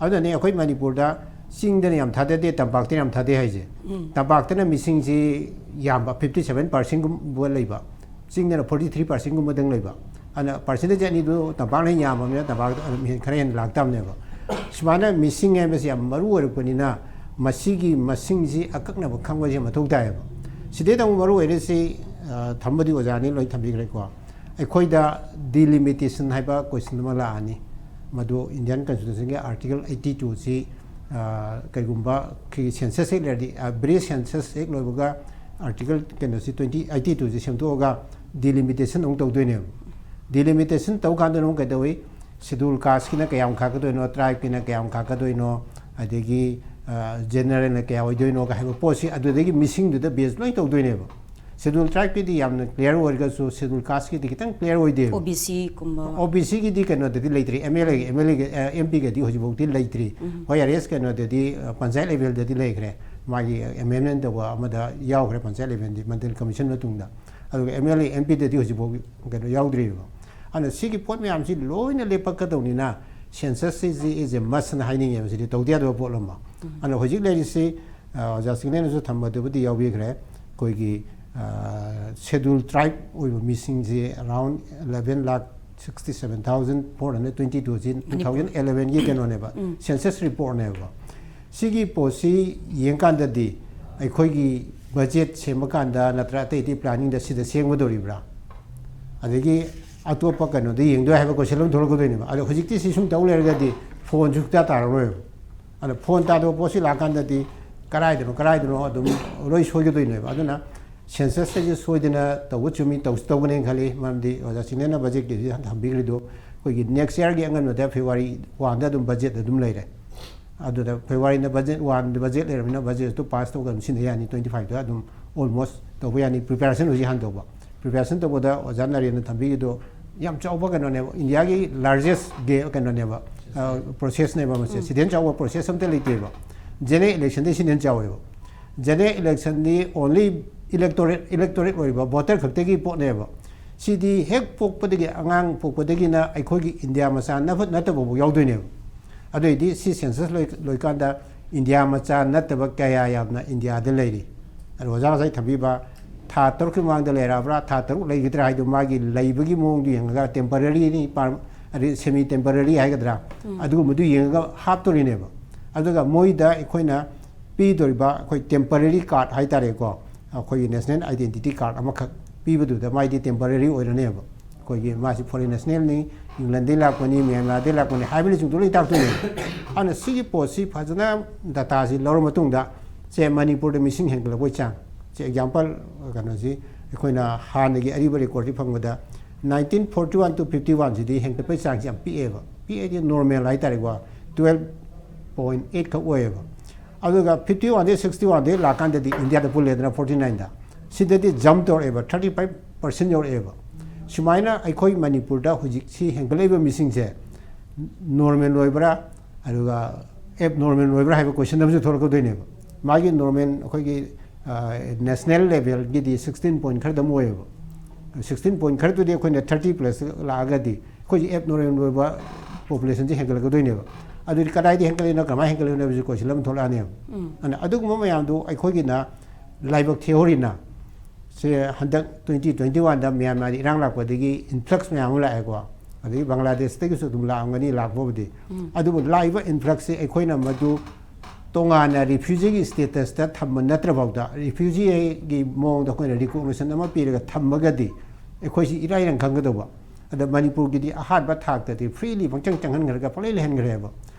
ꯑꯗꯨꯅꯅꯦ ꯑꯩꯈꯣꯏ ꯃꯅꯤꯄꯨꯔꯗ ꯆꯤꯡꯗꯅ ꯌꯥꯝ ꯊꯥꯗꯗꯦ, ꯇꯝꯄꯥꯛꯇꯅ ꯌꯥꯝ ꯊꯥꯗꯩ ꯍꯥꯏꯁꯦ꯫ ꯇꯝꯄꯥꯛꯇꯅ ꯃꯤꯁꯤꯡꯁꯤ ꯌꯥꯝꯕ, ꯐꯤꯐꯇꯤ ꯁꯚꯦꯟ ꯄꯥꯔꯁꯦꯟꯒꯨꯝꯕ ꯂꯩꯕ, ꯆꯤꯡꯗꯅ ꯐꯣꯔꯇꯤ ꯊ꯭ꯔꯤ ꯄꯥꯔꯁꯦꯟꯒꯨꯝꯕꯗꯪ ꯂꯩꯕ꯫ ꯑꯗꯨꯅ ꯄꯥꯔꯁꯦꯟꯇꯦꯖ ꯑꯅꯤꯗꯨ ꯇꯝꯄꯥꯛꯅ ꯍꯦꯟꯅ ꯌꯥꯝꯃꯕꯅꯤꯅ ꯇꯝꯄꯥꯛꯇ ꯑꯗꯨꯝ ꯍꯦꯟ-, ꯈꯔ ꯍꯦꯟꯅ ꯂꯥꯛꯇꯕꯅꯦꯕ꯫ ꯁꯨꯃꯥꯏꯅ ꯃꯤꯁꯤꯡ ꯍꯥꯏꯕꯁꯤ ꯌꯥꯝ ꯃꯔꯨ ꯑꯣꯏꯔꯛꯄꯅꯤꯅ ꯃꯁꯤꯒꯤ ꯃꯁꯤꯡꯁꯤ ꯑꯀꯛꯅꯕ ꯈꯪꯕꯁꯦ ꯃꯊꯧ ꯇꯥꯏꯌꯦꯕ꯫ ꯁꯤꯗꯩꯗ ꯑꯃꯨꯛ ꯃꯔꯨ ꯑꯣꯏꯔꯤꯁꯤ, ꯑ, ꯊꯝꯕꯗꯤ ꯑꯣꯖꯥꯅꯤ ꯂꯣꯏ ꯊꯝꯕꯤꯈ꯭ꯔꯦꯀꯣ꯫ ꯑꯩꯈꯣꯏꯗ ꯗꯤꯂꯤꯃꯤꯇꯦꯁꯟ ꯍꯥꯏꯕ ꯀꯣꯏꯁꯟ ꯑꯃ ꯂꯥꯛꯑꯅꯤ꯫ ꯃꯗꯨ ꯏꯟꯗꯤꯌꯟ ꯀꯟꯁꯇꯤꯇ꯭ꯌꯨꯁꯟꯒꯤ ꯑꯥꯔꯇꯤꯀꯜ ꯑꯩꯠꯇꯤ ꯇꯨꯁꯤ, ꯑ, ꯀꯩꯒꯨꯝꯕ ꯑꯩꯈꯣꯏꯒꯤ ꯁꯦꯟꯁꯁ ꯍꯦꯛ ꯂꯩꯔꯗꯤ, ꯑ, ꯕ꯭ꯔꯤꯁ ꯁꯦꯟꯁꯁ ꯍꯦꯛ ꯂꯣꯏꯕꯒ ꯑꯥꯔꯇꯤꯀꯜ ꯀꯩꯅꯣꯁꯤ ꯇ꯭ꯋꯦꯟꯇꯤ, ꯑꯩꯠꯇꯤ ꯇꯨꯁꯤ ꯁꯦꯝꯗꯣꯛꯑꯒ ꯗꯤꯂꯤꯃꯤꯇꯦꯁꯟ ꯑꯃꯨꯛ ꯇꯧꯗꯣꯏꯅꯦꯕ꯫ ꯗꯤꯂꯤꯃꯤꯇꯦꯁꯟ ꯇꯧ ꯀꯥꯟꯗ ꯑꯃꯨꯛ ꯀꯩꯗꯧꯏ? ꯁꯦꯗꯨꯜ ꯀꯥꯁꯀꯤꯅ ꯀꯌꯥꯝ ꯈꯥꯛꯀꯗꯣꯏꯅꯣ, ꯇ꯭ꯔꯥꯏꯕꯀꯤꯅ ꯀꯌꯥꯝ ꯈꯥꯛꯀꯗꯣꯏꯅꯣ, ꯑꯗꯒꯤ ꯖꯦꯅꯔꯦꯜꯅ ꯀꯌꯥ ꯑꯣꯏꯗꯣꯏꯅꯣꯒ ꯍꯥꯏꯕ ꯄꯣꯠꯁꯤ ꯑꯗꯨꯗꯒꯤ ꯃꯤꯁꯤꯡꯗꯨꯗ ꯕꯦꯁ ꯂꯣꯏ ꯇꯧꯗꯣꯏꯅꯦꯕ꯫ ꯁꯦꯗꯨꯜ ꯇ꯭ꯔꯥꯏꯕꯀꯤꯗꯤ ꯌꯥꯝꯅ ꯀ꯭ꯂꯤꯌꯥꯔ ꯑꯣꯏꯔꯒꯁꯨ ꯁꯦꯗꯨꯜ ꯀꯥꯁꯀꯤꯗꯤ ꯈꯤꯇꯪ ꯀ꯭ꯂꯤꯌꯥꯔ ꯑꯣꯏꯗꯦꯕ꯫ ꯑꯣ ꯕꯤ ꯁꯤꯒꯨꯝꯕ ꯑꯣ ꯕꯤ ꯁꯤꯒꯤꯗꯤ ꯀꯩꯅꯣꯗꯗꯤ ꯂꯩꯇ꯭ꯔꯤ, ꯑꯦꯝ ꯑꯦꯜ ꯑꯦꯒꯤ ꯑꯦꯝ ꯑꯦꯜ ꯑꯦꯒꯤ ꯑꯦꯝ ꯄꯤꯒꯗꯤ ꯍꯧꯖꯤꯛꯐꯥꯎꯗꯤ ꯂꯩꯇ꯭ꯔꯤ꯫ ꯍꯣꯏ ꯑꯥꯔ ꯑꯦꯁ ꯀꯩꯅꯣꯗꯗꯤ ꯄꯟꯆꯥꯌꯠ ꯂꯦꯚꯦꯜꯗꯗꯤ ꯂꯩꯈ꯭ꯔꯦ, ꯃꯥꯒꯤ ꯑꯦꯃꯦꯟꯃꯦꯟ ꯇꯧꯕ ꯑꯃꯗ ꯌꯥꯎꯈ꯭ꯔꯦ ꯄꯟꯆꯥꯌꯠ ꯂꯦꯚꯦꯜꯗꯤ ꯃꯟꯗꯜ ꯀꯃꯤꯁꯟ ꯃꯇꯨꯡꯗ꯫ ꯑꯗꯨꯒ ꯑꯦꯝ ꯑꯦꯜ ꯑꯦ ꯑꯦꯝ ꯄꯤꯗꯗꯤ ꯍꯧꯖꯤꯛꯐꯥꯎ ꯀꯩꯅꯣ ꯌꯥꯎꯗ꯭ꯔꯤꯕ꯫ ꯑꯗꯨꯅ ꯁꯤꯒꯤ ꯄꯣꯠ ꯃꯌꯥꯝꯁꯤ ꯂꯣꯏꯅ ꯂꯦꯞꯄꯛꯀꯗꯧꯅꯤꯅ ꯁꯦꯟꯁꯁꯁꯤ is a must ꯍꯥꯏꯅꯤꯡꯉꯦꯕ꯫ ꯁꯤꯗꯤ ꯇꯧꯗ ꯌꯥꯗꯕ ꯄꯣꯠ ꯑꯃ꯫ ꯑꯗꯨꯅ ꯍꯧꯖꯤꯛ ꯂꯩꯔꯤꯁꯤ ꯑ, ꯑꯣꯖꯥ ꯁꯤꯒꯅꯦꯅꯁꯨ ꯊꯝꯕꯗꯨꯕꯨꯗꯤ ꯌꯥꯎꯕꯤꯈ꯭ꯔꯦ꯫ ꯑꯩꯈꯣꯏꯒꯤ ꯁꯦꯗꯨꯜ ꯇ꯭ꯔꯥꯏꯕ ꯑꯣꯏꯕ ꯃꯤꯁꯤꯡꯁꯦ around eleven lakh sixty seven thousand four hundred twenty two ꯁꯤ ꯇꯨ ꯊꯥꯎꯖꯟ ꯑꯦꯂꯚꯦꯟꯒꯤ ꯀꯩꯅꯣꯅꯦꯕ, ꯁꯦꯟꯁꯁ ꯔꯤꯄꯣꯔꯠꯅꯦꯕ꯫ ꯁꯤꯒꯤ ꯄꯣꯠꯁꯤ ꯌꯦꯡꯀꯥꯟꯗꯗꯤ ꯑꯩꯈꯣꯏꯒꯤ ꯕꯖꯦꯠ ꯁꯦꯝꯕ ꯀꯥꯟꯗ ꯅꯠꯇ꯭ꯔ ꯑꯇꯩ ꯑꯇꯩ ꯄ꯭ꯂꯥꯅꯤꯡꯗ ꯁꯤꯗ ꯁꯦꯝꯒꯗꯧꯔꯤꯕ꯭ꯔꯥ? ꯑꯗꯒꯤ ꯑꯇꯣꯞꯄ ꯀꯩꯅꯣꯗ ꯌꯦꯡꯗꯣꯏ ꯍꯥꯏꯕ ꯀꯣꯏꯁꯟ ꯑꯃ ꯊꯣꯛꯂꯛꯀꯗꯣꯏꯅꯦꯕ꯫ ꯑꯗꯣ ꯍꯧꯖꯤꯛꯇꯤ ꯁꯤ ꯁꯨꯝ ꯇꯧ ꯂꯩꯔꯒꯗꯤ ꯐꯣꯟꯁꯨ ꯁꯨꯡꯇꯥ ꯇꯥꯔꯔꯣꯏꯕ꯫ ꯑꯗꯣ ꯐꯣꯟ ꯇꯥꯗꯕ ꯄꯣꯠꯁꯤ ꯂꯥꯛꯀꯥꯟꯗꯗꯤ ꯀꯔꯥꯏꯗꯅꯣ ꯀꯔꯥꯏꯗꯅꯣ ꯑꯗꯨꯝ ꯂꯣꯏ ꯁꯣꯏꯒꯗꯣꯏꯅꯦꯕ꯫ ꯑꯗꯨꯅ ꯁꯦꯟꯁꯁꯇꯁꯨ ꯁꯣꯏꯗꯅ ꯇꯧꯕ ꯆꯨꯝꯃꯤ, ꯇꯧꯁꯨ ꯇꯧꯒꯅꯦꯅ ꯈꯜꯂꯤ꯫ ꯃꯔꯝꯗꯤ ꯑꯣꯖꯥ ꯁꯤꯡꯅꯦꯅ ꯕꯖꯦꯠꯀꯤꯁꯤ ꯊꯝꯕꯤꯈ꯭ꯔꯤꯗꯣ ꯑꯩꯈꯣꯏꯒꯤ ꯅꯦꯛꯁ ꯏꯌꯥꯔꯒꯤ ꯑꯉꯟꯕꯗ ꯐꯦꯕ꯭ꯔꯨꯋꯥꯔꯤ ꯋꯥꯟꯗ ꯑꯗꯨꯝ ꯕꯖꯦꯠ ꯑꯗꯨꯝ ꯂꯩꯔꯦ꯫ ꯑꯗꯨꯗ ꯐꯦꯕ꯭ꯔꯨꯋꯥꯔꯤꯅ ꯕꯖꯦꯠ ꯋꯥꯟꯗ ꯕꯖꯦꯠ ꯂꯩꯔꯕꯅꯤꯅ ꯕꯖꯦꯠꯇꯨ ꯄꯥꯁ ꯇꯧꯔꯒ ꯑꯗꯨꯝ ꯁꯤꯟꯅ ꯌꯥꯅꯤ꯫ ꯇ꯭ꯋꯦꯟꯇꯤ ꯐꯥꯏꯚꯇ ꯑꯗꯨꯝ ꯑꯣꯜꯃꯣꯁ ꯇꯧꯕ ꯌꯥꯅꯤ꯫ ꯄ꯭ꯔꯤꯄꯦꯔꯦꯁꯟ ꯍꯧꯖꯤꯛ ꯍꯥꯟꯅ ꯇꯧꯕ꯫ ꯄ꯭ꯔꯤꯄꯦꯔꯦꯁꯟ ꯇꯧꯕꯗ ꯑꯣꯖꯥ ꯅꯔꯦꯟꯅ ꯊꯝꯕꯤꯈꯤꯗꯣ ꯌꯥꯝ ꯆꯥꯎꯕ ꯀꯩꯅꯣꯅꯦꯕ, ꯏꯟꯗꯤꯌꯥꯒꯤ ꯂꯥꯔꯖꯦꯁ ꯄ꯭ꯔꯣꯁꯦꯁꯅꯦꯕ ꯃꯁꯦ꯫ ꯁꯤꯗꯩ ꯍꯦꯟꯅ ꯆꯥꯎꯕ ꯄ꯭ꯔꯣꯁꯦꯁ ꯑꯝꯇ ꯂꯩꯇꯦꯕ꯫ ꯖꯦꯅꯔꯦꯜ ꯏꯂꯦꯛꯁꯟꯗꯩ ꯁꯤꯅ ꯍꯦꯟꯅ ꯆꯥꯎꯋꯦꯕ꯫ ꯖꯦꯅꯔꯦꯜ ꯏꯂꯦꯛꯁꯟꯗꯤ ꯑꯣꯟꯂꯤ ꯏꯂꯦꯛꯇꯣꯔꯦꯠ ꯏꯂꯦꯛꯇꯣꯔꯦꯠ ꯑꯣꯏꯔꯤꯕ ꯚꯣꯇꯔ ꯈꯛꯇꯒꯤ ꯄꯣꯠꯅꯦꯕ꯫ ꯁꯤꯗꯤ ꯍꯦꯛ ꯄꯣꯛꯄꯗꯒꯤ, ꯑꯉꯥꯡ ꯄꯣꯛꯄꯗꯒꯤꯅ ꯑꯩꯈꯣꯏꯒꯤ ꯏꯟꯗꯤꯌꯥ ꯃꯆꯥ ꯅꯐꯠ ꯅꯠꯇꯕꯐꯥꯎ ꯌꯥꯎꯗꯣꯏꯅꯦꯕ꯫ ꯑꯗꯨꯑꯣꯏꯗꯤ ꯁꯤ ꯁꯦꯟꯁꯁ ꯂꯣꯏ ꯂꯣꯏꯀꯥꯟꯗ ꯏꯟꯗꯤꯌꯥ ꯃꯆꯥ ꯅꯠꯇꯕ ꯀꯌꯥ ꯌꯥꯝꯅ ꯏꯟꯗꯤꯌꯥꯗ ꯂꯩꯔꯤ꯫ ꯑꯗꯣ ꯑꯣꯖꯥ ꯉꯁꯥꯏ ꯊꯝꯕꯤꯕ ꯊꯥ ꯇꯔꯨꯛꯀꯤ ꯃꯃꯥꯡꯗ ꯂꯩꯔꯛꯑꯕ꯭ꯔꯥ, ꯊꯥ ꯇꯔꯨꯛ ꯂꯩꯒꯗ꯭ꯔꯥ ꯍꯥꯏꯗꯣ ꯃꯥꯒꯤ ꯂꯩꯕꯒꯤ ꯃꯑꯣꯡꯗꯨ ꯌꯦꯡꯉꯒ ꯇꯦꯝꯄꯔꯔꯤꯅꯤ, ꯑꯗꯩ ꯁꯦꯃꯤ ꯇꯦꯝꯄꯔꯔꯤ ꯍꯥꯏꯒꯗ꯭ꯔꯥ, ꯑꯗꯨꯒꯨꯝꯕꯗꯨ ꯌꯦꯡꯉꯒ ꯍꯥꯞꯇꯣꯔꯤꯅꯦꯕ꯫ ꯑꯗꯨꯒ ꯃꯣꯏꯗ ꯑꯩꯈꯣꯏꯅ ꯄꯤꯗꯣꯔꯤꯕ ꯑꯩꯈꯣꯏ ꯇꯦꯝꯄꯔꯔꯤ ꯀꯥꯔꯠ ꯍꯥꯏꯇꯥꯔꯦꯀꯣ, ꯑꯩꯈꯣꯏꯒꯤ ꯅꯦꯁꯅꯦꯜ ꯑꯥꯏꯗꯦꯟꯇꯤꯇꯤ ꯀꯥꯔꯠ ꯑꯃꯈꯛ ꯄꯤꯕꯗꯨꯗ ꯃꯥꯏꯗꯤ ꯇꯦꯝꯄꯔꯔꯤ ꯑꯣꯏꯔꯅꯦꯕ꯫ ꯑꯩꯈꯣꯏꯒꯤ ꯃꯥꯁꯤ ꯐꯣꯔꯦꯟ ꯅꯦꯁꯅꯦꯜꯅꯤ, ꯏꯪꯂꯦꯟꯗꯗꯒꯤ ꯂꯥꯛꯄꯅꯤ, ꯃ꯭ꯌꯥꯟꯃꯥꯔꯗꯒꯤ ꯂꯥꯛꯄꯅꯤ ꯍꯥꯏꯕꯅꯆꯤꯡꯕꯗꯣ ꯂꯣꯏ ꯇꯥꯛꯇꯣꯏꯅꯦ꯫ ꯑꯗꯨꯅ ꯁꯤꯒꯤ ꯄꯣꯠꯁꯤ ꯐꯖꯅ ꯗꯇꯥꯁꯤ ꯂꯧꯔ ꯃꯇꯨꯡꯗ, ꯁꯦ ꯃꯅꯤꯄꯨꯔꯗ ꯃꯤꯁꯤꯡ ꯍꯦꯟꯒꯠꯂꯛꯄꯒꯤ ꯆꯥꯡ, ꯁꯦ ꯑꯦꯛꯖꯥꯝꯄꯜ ꯀꯩꯅꯣꯁꯤ ꯑꯩꯈꯣꯏꯅ ꯍꯥꯟꯅꯒꯤ ꯑꯔꯤꯕ ꯔꯦꯀꯣꯔꯠꯁꯤ ꯐꯪꯕꯗ nineteen forty one two fifty ꯋꯥꯟꯁꯤꯗꯤ ꯍꯦꯟꯒꯠꯄꯒꯤ ꯆꯥꯡꯁꯤ ꯌꯥꯝ ꯄꯤꯛꯑꯦꯕ, ꯄꯤꯛꯑꯗꯤ ꯅꯣꯔꯃꯦꯜ ꯍꯥꯏꯇꯥꯔꯦꯀꯣ, ꯇꯨꯋꯦꯜꯐ ꯄꯣꯏꯟ ꯑꯩꯠ ꯈꯛ ꯑꯣꯏꯌꯦꯕ꯫ ꯑꯗꯨꯒ ꯐꯤꯐꯇꯤ ꯋꯥꯟꯗꯒꯤ ꯁꯤꯛꯁꯇꯤ ꯋꯥꯟꯗꯒꯤ ꯂꯥꯛꯀꯥꯟꯗꯗꯤ ꯏꯟꯗꯤꯌꯥꯗ ꯄꯨꯜꯂꯦꯗꯅ ꯐꯣꯔꯇꯤ ꯅꯥꯏꯟꯗ, ꯁꯤꯗꯗꯤ ꯖꯝꯞ ꯇꯧꯔꯛꯑꯦꯕ, ꯊꯥꯔꯇꯤ ꯐꯥꯏꯚ ꯄꯥꯔꯁꯦꯟ ꯌꯧꯔꯛꯑꯦꯕ꯫ ꯁꯨꯃꯥꯏꯅ ꯑꯩꯈꯣꯏ ꯃꯅꯤꯄꯨꯔꯗ ꯍꯧꯖꯤꯛꯁꯤ ꯍꯦꯟꯒꯠꯂꯛꯏꯕ ꯃꯤꯁꯤꯡꯁꯦ ꯅꯣꯔꯃꯦꯜ ꯑꯣꯏꯕ꯭ꯔꯥ, ꯑꯗꯨꯒ ꯑꯦꯕ ꯅꯣꯔꯃꯦꯜ ꯑꯣꯏꯕ꯭ꯔꯥ ꯍꯥꯏꯕ ꯀꯣꯏꯁꯟ ꯑꯃꯁꯨ ꯊꯣꯛꯂꯛꯀꯗꯣꯏꯅꯦꯕ꯫ ꯃꯥꯒꯤ ꯅꯣꯔꯃꯦꯜ ꯑꯩꯈꯣꯏꯒꯤ ꯅꯦꯁꯅꯦꯜ ꯂꯦꯚꯦꯜꯒꯤꯗꯤ ꯁꯤꯛꯁꯇꯤꯟ ꯄꯣꯏꯟ ꯈꯔꯗꯪ ꯑꯣꯏꯌꯦꯕ꯫ ꯁꯤꯛꯁꯇꯤꯟ ꯄꯣꯏꯟ ꯈꯔꯗꯨꯗꯤ ꯑꯩꯈꯣꯏꯅ ꯊꯥꯔꯇꯤ ꯄ꯭ꯂꯁ ꯂꯥꯛꯑꯒꯗꯤ ꯑꯩꯈꯣꯏꯁꯤ ꯑꯦꯕ ꯅꯣꯔꯃꯦꯜ ꯑꯣꯏꯕ ꯄꯣꯄꯨꯂꯦꯁꯟꯁꯤ ꯍꯦꯟꯒꯠꯂꯛꯀꯗꯣꯏꯅꯦꯕ꯫ ꯑꯗꯨꯗꯤ ꯀꯗꯥꯏꯗ ꯍꯦꯟꯒꯠꯂꯛꯏꯅꯣ, ꯀꯃꯥꯏꯅ ꯍꯦꯟꯒꯠꯂꯛꯏꯅꯣ ꯍꯥꯏꯕꯁꯤ ꯀꯣꯏꯁꯟ ꯑꯃ ꯊꯣꯛꯂꯛꯑꯅꯦꯕ꯫ ꯑꯗꯨꯅ ꯑꯗꯨꯒꯨꯝꯕ ꯃꯌꯥꯝꯗꯨ ꯑꯩꯈꯣꯏꯒꯤꯅ ꯂꯥꯏꯕꯛ ꯊꯤꯍꯧꯔꯤꯅ, ꯁꯦ ꯍꯟꯗꯛ ꯇ꯭ꯋꯦꯟꯇꯤ ꯇ꯭ꯋꯦꯟꯇꯤ ꯋꯥꯟꯗ ꯃ꯭ꯌꯥꯟꯃꯥꯔꯗ ꯏꯔꯥꯡ ꯂꯥꯛꯄꯗꯒꯤ ꯏꯟꯐ꯭ꯂꯛꯁ ꯃꯌꯥꯝ ꯑꯃ ꯂꯥꯛꯑꯦꯀꯣ, ꯑꯗꯒꯤ ꯕꯪꯒ꯭ꯂꯥꯗꯦꯁꯇꯒꯤꯁꯨ ꯑꯗꯨꯝ ꯂꯥꯛꯑꯝꯒꯅꯤ ꯂꯥꯛꯄꯕꯨꯗꯤ꯫ ꯑꯗꯨꯕꯨ ꯂꯥꯛꯏꯕ ꯏꯟꯐ꯭ꯂꯛꯁꯁꯦ ꯑꯩꯈꯣꯏꯅ ꯃꯗꯨ ꯇꯣꯉꯥꯟꯅ ꯔꯤꯐ꯭ꯌꯨꯖꯤꯒꯤ ꯁ꯭ꯇꯦꯇꯁꯇ ꯊꯝꯕ ꯅꯠꯇ꯭ꯔꯐꯥꯎꯗ, ꯔꯤꯐ꯭ꯌꯨꯖꯤꯒꯤ ꯃꯑꯣꯡꯗ ꯑꯩꯈꯣꯏꯅ ꯔꯤꯀꯣꯛꯅꯤꯁꯟ ꯑꯃ ꯄꯤꯔꯒ ꯊꯝꯃꯒꯗꯤ ꯑꯩꯈꯣꯏꯁꯤ ꯏꯔꯥꯏ ꯂꯥꯏꯅ ꯈꯪꯒꯗꯧꯕ꯫ ꯑꯗ ꯃꯅꯤꯄꯨꯔꯒꯤꯗꯤ ꯑꯍꯥꯟꯕ ꯊꯥꯛꯇꯗꯤ ꯐ꯭ꯔꯤꯂꯤ ꯄꯪꯆꯪ ꯆꯪꯍꯟꯈ꯭ꯔꯒ ꯄꯪꯂꯩ ꯂꯩꯍꯟꯈ꯭ꯔꯦꯕ꯫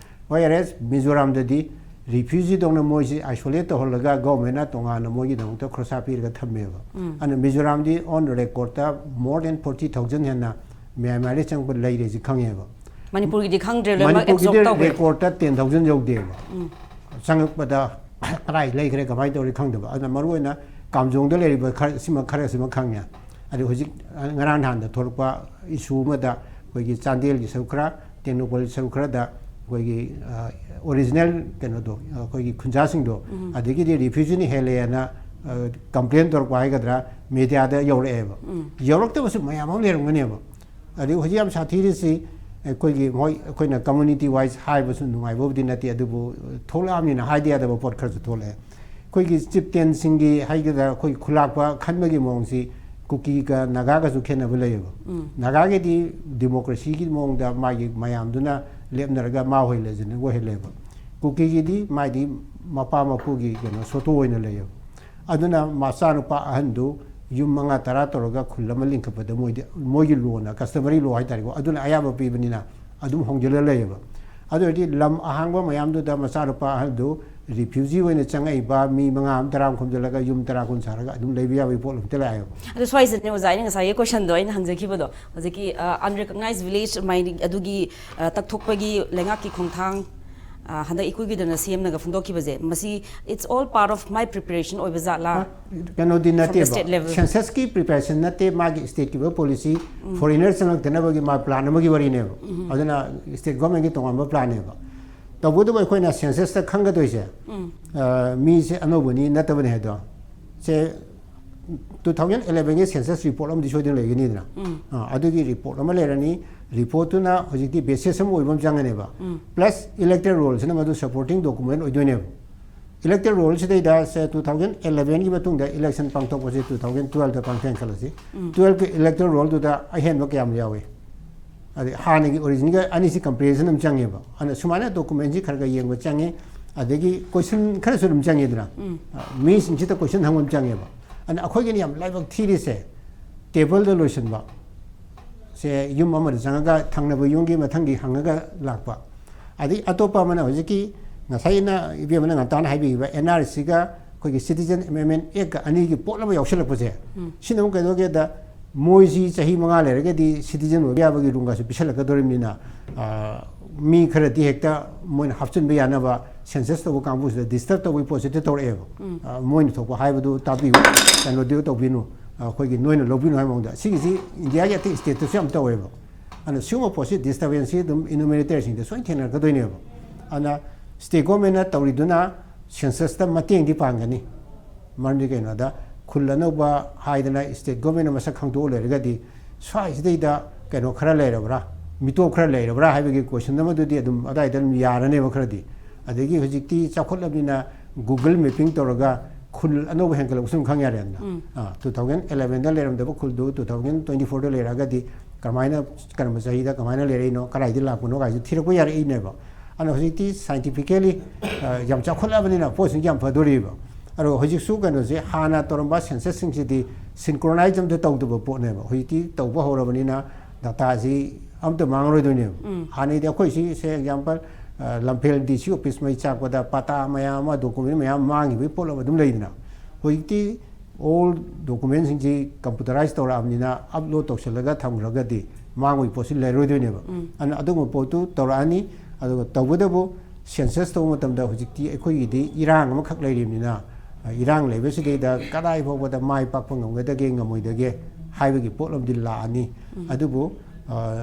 ꯋꯥꯏ ꯑꯥꯔ ꯑꯦꯁ ꯃꯤꯖꯣꯔꯥꯝꯗꯗꯤ ꯔꯤꯐ꯭ꯌꯨꯖꯤꯗꯧꯅ ꯃꯣꯏꯁꯤ ꯑꯥꯏꯁꯣꯂꯦꯠ ꯇꯧꯍꯜꯂꯒ ꯒꯣꯔꯃꯦꯟꯅ ꯇꯣꯉꯥꯟꯅ ꯃꯣꯏꯒꯤꯗꯃꯛꯇ ꯈꯣꯔꯁꯥ ꯄꯤꯔꯒ ꯊꯝꯃꯦꯕ꯫ ꯑꯗꯨꯅ ꯃꯤꯖꯣꯔꯥꯝꯗꯤ ꯑꯣꯟ ꯔꯦꯀꯣꯔꯠꯇ ꯃꯣꯔ ꯗꯦꯟ ꯐꯣꯔꯇꯤ ꯊꯥꯎꯖꯟ ꯍꯦꯟꯅ ꯃ꯭ꯌꯥꯟꯃꯥꯔꯗ ꯆꯪꯕ ꯂꯩꯔꯦꯁꯤ ꯈꯪꯉꯦꯕ꯫ ꯃꯅꯤꯄꯨꯔꯒꯤꯗꯤ ꯈꯪꯗ꯭ꯔꯦ, ꯂꯣꯏꯅꯃꯛ ꯑꯦꯕꯖꯣꯔꯕ ꯇꯧꯈ꯭ꯔꯦ꯫ ꯔꯦꯀꯣꯔꯠꯇ ꯇꯦꯟ ꯊꯥꯎꯖꯟ ꯌꯧꯗꯦꯕ꯫ ꯆꯪꯉꯛꯄꯗ ꯀꯗꯥꯏ ꯂꯩꯈ꯭ꯔꯦ ꯀꯃꯥꯏꯅ ꯇꯧꯔꯤ ꯈꯪꯗꯕ꯫ ꯑꯗꯨꯅ ꯃꯔꯨꯑꯣꯏꯅ ꯀꯥꯝꯖꯣꯡꯗ ꯂꯩꯔꯤꯕ ꯈꯔ ꯁꯤꯃ, ꯈꯔꯁꯤꯃ ꯈꯪꯉꯦ꯫ ꯑꯗꯨ ꯍꯧꯖꯤꯛ ꯉꯔꯥꯡ ꯅꯍꯥꯟꯗ ꯊꯣꯛꯂꯛꯄ ꯏꯁꯨ ꯑꯃꯗ ꯑꯩꯈꯣꯏꯒꯤ ꯆꯥꯟꯗꯦꯜꯒꯤ ꯁꯔꯨꯛ ꯈꯔ, ꯇꯦꯡꯅꯧꯄꯜꯒꯤ ꯁꯔꯨꯛ ꯈꯔꯗ ꯑꯩꯈꯣꯏꯒꯤ ꯑꯣꯔꯤꯖꯤꯅꯦꯜ ꯀꯩꯅꯣꯗꯣ, ꯑꯩꯈꯣꯏꯒꯤ ꯈꯨꯟꯖꯥꯁꯤꯡꯗꯣ, ꯑꯗꯒꯤꯗꯤ ꯔꯤꯐ꯭ꯌꯨꯖꯤꯅ ꯍꯦꯜꯂꯦꯅ ꯀꯝꯄ꯭ꯂꯦꯟ ꯇꯧꯔꯛꯄ ꯍꯥꯏꯒꯗ꯭ꯔꯥ, ꯃꯦꯗꯤꯌꯥꯗ ꯌꯧꯔꯛꯑꯦꯕ꯫ ꯌꯧꯔꯛꯇꯕꯁꯨ ꯃꯌꯥꯝ ꯑꯃ ꯂꯩꯔꯝꯒꯅꯦꯕ꯫ ꯑꯗꯩ ꯍꯧꯖꯤꯛ ꯌꯥꯝ ꯁꯥꯊꯤꯔꯤꯁꯤ ꯑꯩꯈꯣꯏꯒꯤ, ꯃꯣꯏ, ꯑꯩꯈꯣꯏꯅ ꯀꯝꯃꯨꯅꯤꯇꯤ ꯋꯥꯏꯁ ꯍꯥꯏꯕꯁꯨ ꯅꯨꯡꯉꯥꯏꯕꯕꯨꯗꯤ ꯅꯠꯇꯦ, ꯑꯗꯨꯕꯨ ꯊꯣꯛꯂꯛꯑꯕꯅꯤꯅ ꯍꯥꯏꯗ ꯌꯥꯗꯕ ꯄꯣꯠ ꯈꯔꯁꯨ ꯊꯣꯛꯂꯛꯑꯦ꯫ ꯑꯩꯈꯣꯏꯒꯤ ꯆꯤꯞꯇꯦꯟꯁꯤꯡꯒꯤ ꯍꯥꯏꯒꯗ꯭ꯔꯥ, ꯑꯩꯈꯣꯏ ꯈꯨꯂꯥꯛꯄ ꯈꯟꯕꯒꯤ ꯃꯑꯣꯡꯁꯤ ꯀꯨꯀꯤꯒ ꯅꯥꯒꯥꯒꯁꯨ ꯈꯦꯠꯅꯕ ꯂꯩꯌꯦꯕ꯫ ꯅꯥꯒꯥꯒꯤꯗꯤ ꯗꯤꯃꯣꯀ꯭ꯔꯦꯁꯤꯒꯤ ꯃꯑꯣꯡꯗ ꯃꯥꯒꯤ ꯃꯌꯥꯝꯗꯨꯅ ꯂꯦꯞꯅꯔꯒ ꯃꯥ ꯍꯣꯏ ꯂꯦꯖꯦꯟ ꯑꯣꯏꯍꯜꯂꯦꯕ꯫ ꯀꯨꯀꯤꯒꯤꯗꯤ ꯃꯥꯗꯤ ꯃꯄꯥ ꯃꯄꯨꯒꯤ ꯀꯩꯅꯣ ꯁꯣꯇꯣ ꯑꯣꯏꯅ ꯂꯩꯌꯦꯕ꯫ ꯑꯗꯨꯅ ꯃꯆꯥꯅꯨꯄꯥ ꯑꯍꯟꯗꯨ ꯌꯨꯝ ꯃꯉꯥ ꯇꯔꯥ ꯇꯧꯔꯒ ꯈꯨꯜ ꯑꯃ ꯂꯤꯡꯈꯠꯄꯗ ꯃꯣꯏꯗꯤ, ꯃꯣꯏꯒꯤ ꯂꯣꯅ, ꯀꯁꯇꯃꯔꯤ ꯂꯣ ꯍꯥꯏꯇꯥꯔꯦꯀꯣ, ꯑꯗꯨꯅ ꯑꯌꯥꯕ ꯄꯤꯕꯅꯤꯅ ꯑꯗꯨꯝ ꯍꯣꯡꯖꯤꯜꯂ ꯂꯩꯌꯦꯕ꯫ ꯑꯗꯨ ꯑꯣꯏꯔꯗꯤ ꯂꯝ ꯑꯍꯥꯡꯕ ꯃꯌꯥꯝꯗꯨꯗ ꯃꯆꯥꯅꯨꯄꯥ ꯑꯍꯟꯗꯨ ꯔꯤꯐ꯭ꯌꯨꯖꯤ ꯑꯣꯏꯅ ꯆꯪꯉꯛꯏꯕ ꯃꯤ ꯃꯉꯥ ꯑꯃ, ꯇꯔꯥ ꯑꯃ ꯈꯣꯝꯖꯤꯜꯂꯒ ꯌꯨꯝ ꯇꯔꯥ ꯀꯨꯟ ꯁꯥꯔꯒ ꯑꯗꯨꯝ ꯂꯩꯕ ꯌꯥꯕꯒꯤ ꯄꯣꯠ ꯑꯝꯇ ꯂꯥꯛꯑꯦꯕ꯫ ꯑꯗꯣ ꯁ꯭ꯋꯥꯏꯁꯤꯗꯅꯦ ꯑꯣꯖꯥ, ꯑꯩꯅ ꯉꯁꯥꯏꯒꯤ ꯀꯣꯏꯁꯟꯗꯣ ꯑꯩꯅ ꯍꯪꯖꯈꯤꯕꯗꯣ, ꯍꯧꯖꯤꯛꯀꯤ ꯑꯟꯔꯤꯀꯛꯅꯥꯏꯖ ꯚꯤꯂꯦꯖ ꯑꯗꯨꯒꯤ ꯑ, ꯇꯛꯊꯣꯛꯄꯒꯤ ꯂꯩꯉꯥꯛꯀꯤ ꯈꯣꯡꯊꯥꯡ ꯑ, ꯍꯟꯗꯛ ꯏꯀꯨꯏ ꯀꯨꯏꯗꯅ ꯁꯤ ꯑꯦꯝꯅꯒ ꯐꯣꯡꯗꯣꯛꯈꯤꯕꯁꯦ, ꯃꯁꯤ it's all part of my preparation ꯑꯣꯏꯕ ꯖꯥꯠꯂꯥ? ꯀꯩꯅꯣꯗꯤ From the ꯅꯠꯇꯦꯕ꯫ state level. ꯁꯦꯟꯁꯁꯀꯤ ꯄ꯭ꯔꯤꯄꯦꯔꯦꯁꯟ ꯅꯠꯇꯦ, ꯃꯥꯒꯤ ꯁ꯭ꯇꯦꯠꯀꯤ ꯑꯣꯏꯕ ꯄꯣꯂꯤꯁꯤ, ꯐꯣꯔꯤꯅꯔ ꯆꯪꯉꯛꯇꯅꯕꯒꯤ ꯃꯥ ꯄ꯭ꯂꯥꯟ ꯑꯃꯒꯤ ꯋꯥꯔꯤꯅꯦꯕ꯫ ꯑꯗꯨꯅ ꯁ꯭ꯇꯦꯠ ꯒꯣꯔꯃꯦꯟꯒꯤ ꯇꯣꯉꯥꯟꯕ ꯄ꯭ꯂꯥꯟꯅꯦꯕ꯫ ꯇꯧꯕꯇꯕꯨ ꯑꯩꯈꯣꯏꯅ ꯁꯦꯟꯁꯁꯇ ꯈꯪꯒꯗꯣꯏꯁꯦ, ꯑ, ꯃꯤꯁꯦ ꯑꯅꯧꯕꯅꯤ ꯅꯠꯇꯕꯅꯤ ꯍꯥꯏꯗꯣ, ꯁꯦ ꯇꯨ ꯊꯥꯎꯖꯟ ꯑꯦꯂꯦꯚꯦꯟꯒꯤ ꯁꯦꯟꯁꯁ ꯔꯤꯄꯣꯔꯠ ꯑꯃꯗꯤ ꯁꯣꯏꯗꯅ ꯂꯩꯒꯅꯤꯗꯅ꯫ ꯑ, ꯑꯗꯨꯒꯤ ꯔꯤꯄꯣꯔꯠ ꯑꯃ ꯂꯩꯔꯅꯤ꯫ ꯔꯤꯄꯣꯔꯠꯇꯨꯅ ꯍꯧꯖꯤꯛꯇꯤ ꯕꯦꯁꯤꯁ ꯑꯃ ꯑꯣꯏꯕ ꯑꯃ ꯆꯪꯒꯅꯦꯕ꯫ ꯄ꯭ꯂꯁ ꯏꯂꯦꯛꯇꯣꯔꯦꯜ ꯔꯣꯜꯁꯤꯅ ꯃꯗꯨ ꯁꯄꯣꯔꯇꯤꯡ ꯗꯣꯀꯨꯃꯦꯟ ꯑꯣꯏꯗꯣꯏꯅꯦꯕ꯫ ꯏꯂꯦꯛꯇꯣꯔꯦꯜ ꯔꯣꯜꯁꯤꯗꯩꯗ ꯁꯦ ꯇꯨ ꯊꯥꯎꯖꯟ ꯑꯦꯂꯦꯚꯦꯟꯒꯤ ꯃꯇꯨꯡꯗ ꯏꯂꯦꯛꯁꯟ ꯄꯥꯡꯊꯣꯛꯄꯁꯦ ꯇꯨ ꯊꯥꯎꯖꯟ ꯇꯨꯋꯦꯜꯐꯇ ꯄꯥꯡꯊꯣꯛꯑꯦꯅ ꯈꯜꯂꯁꯤ꯫ ꯇꯨꯋꯦꯜꯐꯀꯤ ꯏꯂꯦꯛꯇꯣꯔꯦꯜ ꯔꯣꯜꯗꯨꯗ ꯑꯍꯦꯟꯕ ꯀꯌꯥꯝ ꯌꯥꯎꯏ? ꯑꯗꯩ ꯍꯥꯟꯅꯒꯤ ꯑꯣꯔꯤꯖꯤꯟꯒ ꯑꯅꯤꯁꯤ ꯀꯝꯄꯦꯔꯤꯖꯟ ꯑꯃ ꯆꯪꯉꯦꯕ꯫ ꯑꯗꯨꯅ ꯁꯨꯃꯥꯏꯅ ꯗꯣꯀꯨꯃꯦꯟꯁꯤ ꯈꯔ ꯈꯔ ꯌꯦꯡꯕ ꯆꯪꯉꯤ꯫ ꯑꯗꯒꯤ ꯀꯣꯏꯁꯟ ꯈꯔꯁꯨ ꯑꯗꯨꯝ ꯆꯪꯉꯤꯗꯅ꯫ ꯑ, ꯃꯤꯁꯤꯡꯁꯤꯗ ꯀꯣꯏꯁꯟ ꯍꯪꯕ ꯑꯃ ꯆꯪꯉꯦꯕ꯫ ꯑꯗꯨꯅ ꯑꯩꯈꯣꯏꯒꯤꯅ ꯌꯥꯝ ꯂꯥꯏꯕꯛ ꯊꯤꯔꯤꯁꯦ, ꯇꯦꯕꯜꯗ ꯂꯣꯏꯁꯤꯟꯕ꯫ ꯁꯦ ꯌꯨꯝ ꯑꯃꯗ ꯆꯪꯉꯒ ꯊꯪꯅꯕ ꯌꯨꯝꯒꯤ ꯃꯊꯪꯒꯤ ꯍꯪꯉꯒ ꯂꯥꯛꯄ꯫ ꯑꯗꯩ ꯑꯇꯣꯞꯄ ꯑꯃꯅ ꯍꯧꯖꯤꯛꯀꯤ ꯉꯁꯥꯏ ꯑꯩꯅ ꯏꯕꯦꯝꯃꯅ ꯉꯟꯇꯥꯅ ꯍꯥꯏꯕꯤꯈꯤꯕ ꯑꯦꯟ ꯑꯥꯔ ꯁꯤꯒ ꯑꯩꯈꯣꯏꯒꯤ ꯁꯤꯇꯤꯖꯟ ꯑꯦꯃꯦꯟꯃꯦꯟ ꯑꯦꯛꯀ ꯑꯅꯤꯒꯤ ꯄꯣꯠ ꯑꯃ ꯌꯥꯎꯁꯜꯂꯛꯄꯁꯦ, ꯁꯤꯅ ꯑꯃꯨꯛ ꯀꯩꯗꯧꯒꯦꯗ, ꯃꯣꯏꯁꯤ ꯆꯍꯤ ꯃꯉꯥ ꯂꯩꯔꯒꯗꯤ ꯁꯤꯇꯤꯖꯟ ꯑꯣꯏꯕ ꯌꯥꯕꯒꯤ ꯔꯨꯜꯒꯁꯨ ꯄꯤꯁꯜꯂꯛꯀꯗꯧꯔꯤꯕꯅꯤꯅ, ꯑ, ꯃꯤ ꯈꯔꯗꯤ ꯍꯦꯛꯇ ꯃꯣꯏꯅ ꯍꯥꯞꯆꯤꯟꯕ ꯌꯥꯅꯕ ꯁꯦꯟꯁꯁ ꯇꯧꯕ ꯀꯥꯡꯕꯨꯁꯤꯗ ꯗꯤꯁꯇꯔꯕ ꯇꯧꯕꯒꯤ ꯄꯣꯠꯁꯤꯗ ꯇꯧꯔꯛꯑꯦꯕ꯫ ꯑ, ꯃꯣꯏꯅ ꯊꯣꯛꯄ ꯍꯥꯏꯕꯗꯨ ꯇꯥꯕꯤꯌꯨ, ꯀꯩꯅꯣꯗꯤ ꯇꯧꯕꯤꯅꯨ, ꯑꯩꯈꯣꯏꯒꯤ ꯅꯣꯏꯅ ꯂꯧꯕꯤꯅꯨ ꯍꯥꯏꯕ ꯃꯑꯣꯡꯗ꯫ ꯁꯤꯒꯤꯁꯤ ꯏꯟꯗꯤꯌꯥꯒꯤ ꯑꯇꯩ ꯁ꯭ꯇꯦꯠꯇꯁꯨ ꯌꯥꯝ ꯇꯧꯋꯦꯕ꯫ ꯑꯗꯨꯅ ꯁꯤꯒꯨꯝꯕ ꯄꯣꯠꯁꯤ ꯗꯤꯁꯇꯔꯕꯦꯟꯁꯁꯤ ꯑꯗꯨꯝ ꯏꯅꯨꯃꯦꯔꯦꯇꯔꯁꯤꯡꯗ ꯁꯣꯏꯅ ꯊꯦꯡꯅꯔꯛꯀꯗꯣꯏꯅꯦꯕ꯫ ꯑꯗꯨꯅ ꯁ꯭ꯇꯦꯠ ꯒꯣꯔꯃꯦꯟꯅ ꯇꯧꯔꯤꯗꯨꯅ ꯁꯦꯟꯁꯁꯇ ꯃꯇꯦꯡꯗꯤ ꯄꯥꯡꯒꯅꯤ꯫ ꯃꯔꯝꯗꯤ ꯀꯩꯅꯣꯗ, ꯈꯨꯜ ꯑꯅꯧꯕ ꯍꯥꯏꯗꯅ ꯁ꯭ꯇꯦꯠ ꯒꯣꯔꯃꯦꯟꯅ ꯃꯁꯛ ꯈꯪꯗꯣꯛꯑ ꯂꯩꯔꯒꯗꯤ, ꯁ꯭ꯋꯥꯏꯁꯤꯗꯩꯗ ꯀꯩꯅꯣ ꯈꯔ ꯂꯩꯔꯕ꯭ꯔꯥ, ꯃꯤꯇꯣꯞ ꯈꯔ ꯂꯩꯔꯕ꯭ꯔꯥ ꯍꯥꯏꯕꯒꯤ ꯀꯣꯏꯁꯟ ꯑꯃꯗꯨꯗꯤ ꯑꯗꯨꯝ ꯑꯗꯥꯏꯗ ꯑꯗꯨꯝ ꯌꯥꯔꯅꯦꯕ ꯈꯔꯗꯤ꯫ ꯑꯗꯒꯤ ꯍꯧꯖꯤꯛꯇꯤ ꯆꯥꯎꯈꯠꯂꯕꯅꯤꯅ ꯒꯨꯒꯜ ꯃꯦꯞꯄꯤꯡ ꯇꯧꯔꯒ ꯈꯨꯜ ꯑꯅꯧꯕ ꯍꯦꯟꯒꯠꯂꯛꯄꯁꯨ ꯑꯗꯨꯝ ꯈꯪ ꯌꯥꯔꯦꯗꯅ꯫ ꯑ, ꯇꯨ ꯊꯥꯎꯖꯟ ꯑꯦꯂꯦꯚꯦꯟꯗ ꯂꯩꯔꯝꯗꯕ ꯈꯨꯜꯗꯨ ꯇꯨ ꯊꯥꯎꯖꯟ ꯇ꯭ꯋꯦꯟꯇꯤ ꯐꯣꯔꯗ ꯂꯩꯔꯛꯑꯒꯗꯤ ꯀꯔꯝꯍꯥꯏꯅ, ꯀꯔꯝꯕ ꯆꯍꯤꯗ ꯀꯃꯥꯏꯅ ꯂꯩꯔꯛꯏꯅꯣ, ꯀꯗꯥꯏꯗ ꯂꯥꯛꯄꯅꯣ ꯀꯥꯏꯁꯦ ꯊꯤꯔꯛꯄ ꯌꯥꯔꯛꯏꯅꯦꯕ꯫ ꯑꯗꯨꯅ ꯍꯧꯖꯤꯛꯇꯤ ꯁꯥꯏꯟꯇꯤꯐꯤꯀꯦꯂꯤ, ꯑ, ꯌꯥꯝ ꯆꯥꯎꯈꯠꯂꯕꯅꯤꯅ ꯄꯣꯠꯁꯤꯡꯁꯦ ꯌꯥꯝ ꯐꯗꯣꯔꯤꯕ꯫ ꯑꯗꯣ ꯍꯧꯖꯤꯛꯁꯨ ꯀꯩꯅꯣꯁꯦ, ꯍꯥꯟꯅ ꯇꯧꯔꯝꯕ ꯁꯦꯟꯁꯁꯁꯤꯡꯁꯤꯗꯤ ꯁꯤꯟꯀ꯭ꯔꯣꯅꯥꯏꯖ ꯑꯝꯇ ꯇꯧꯗꯕ ꯄꯣꯠꯅꯦꯕ꯫ ꯍꯧꯖꯤꯛꯇꯤ ꯇꯧꯕ ꯍꯧꯔꯕꯅꯤꯅ ꯗꯇꯥꯁꯤ ꯑꯝꯇ ꯃꯥꯡꯉꯔꯣꯏꯗꯣꯏꯅꯦꯕ꯫ ꯍꯥꯟꯅꯩꯗꯤ ꯑꯩꯈꯣꯏ ꯁꯤ, ꯁꯦ ꯑꯦꯛꯖꯥꯝꯄꯜ, ꯂꯝꯐꯦꯜ ꯗꯤ ꯁꯤ ꯑꯣꯐꯤꯁ ꯃꯩ ꯆꯥꯛꯄꯗ ꯄꯥꯇꯥ ꯃꯌꯥꯝ ꯑꯃ, ꯗꯣꯀꯨꯃꯦꯟ ꯃꯌꯥꯝ ꯃꯥꯡꯈꯤꯕꯒꯤ ꯄꯣꯠ ꯑꯃ ꯑꯗꯨꯝ ꯂꯩꯗꯅ, ꯍꯧꯖꯤꯛꯇꯤ ꯑꯣꯜ ꯗꯣꯀꯨꯃꯦꯟꯁꯤꯡꯁꯤ ꯀꯝꯄ꯭ꯌꯨꯇꯔꯥꯏꯁ ꯇꯧꯔꯛꯑꯕꯅꯤꯅ ꯑꯞꯂꯣꯗ ꯇꯧꯁꯤꯜꯂꯒ ꯊꯝꯈ꯭ꯔꯒꯗꯤ ꯃꯥꯡꯕꯒꯤ ꯄꯣꯠꯁꯤ ꯂꯩꯔꯣꯏꯗꯣꯏꯅꯦꯕ꯫ ꯑꯗꯨꯅ ꯑꯗꯨꯒꯨꯝꯕ ꯄꯣꯠꯇꯨ ꯇꯧꯔꯛꯑꯅꯤ꯫ ꯑꯗꯨꯒ ꯇꯧꯕꯇꯕꯨ ꯁꯦꯟꯁꯁ ꯇꯧꯕ ꯃꯇꯝꯗ ꯍꯧꯖꯤꯛꯇꯤ ꯑꯩꯈꯣꯏꯒꯤꯗꯤ ꯏꯔꯥꯡ ꯑꯃꯈꯛ ꯂꯩꯔꯤꯕꯅꯤꯅ, ꯏꯔꯥꯡ ꯂꯩꯕꯁꯤꯗꯩꯗ ꯀꯗꯥꯏ ꯐꯥꯎꯕꯗ ꯃꯥꯏ ꯄꯥꯛꯄ ꯉꯝꯒꯗꯒꯦ ꯉꯝꯃꯣꯏꯗꯒꯦ ꯍꯥꯏꯕꯒꯤ ꯄꯣꯠ ꯑꯃꯗꯤ ꯂꯥꯛꯑꯅꯤ꯫ ꯑꯗꯨꯕꯨ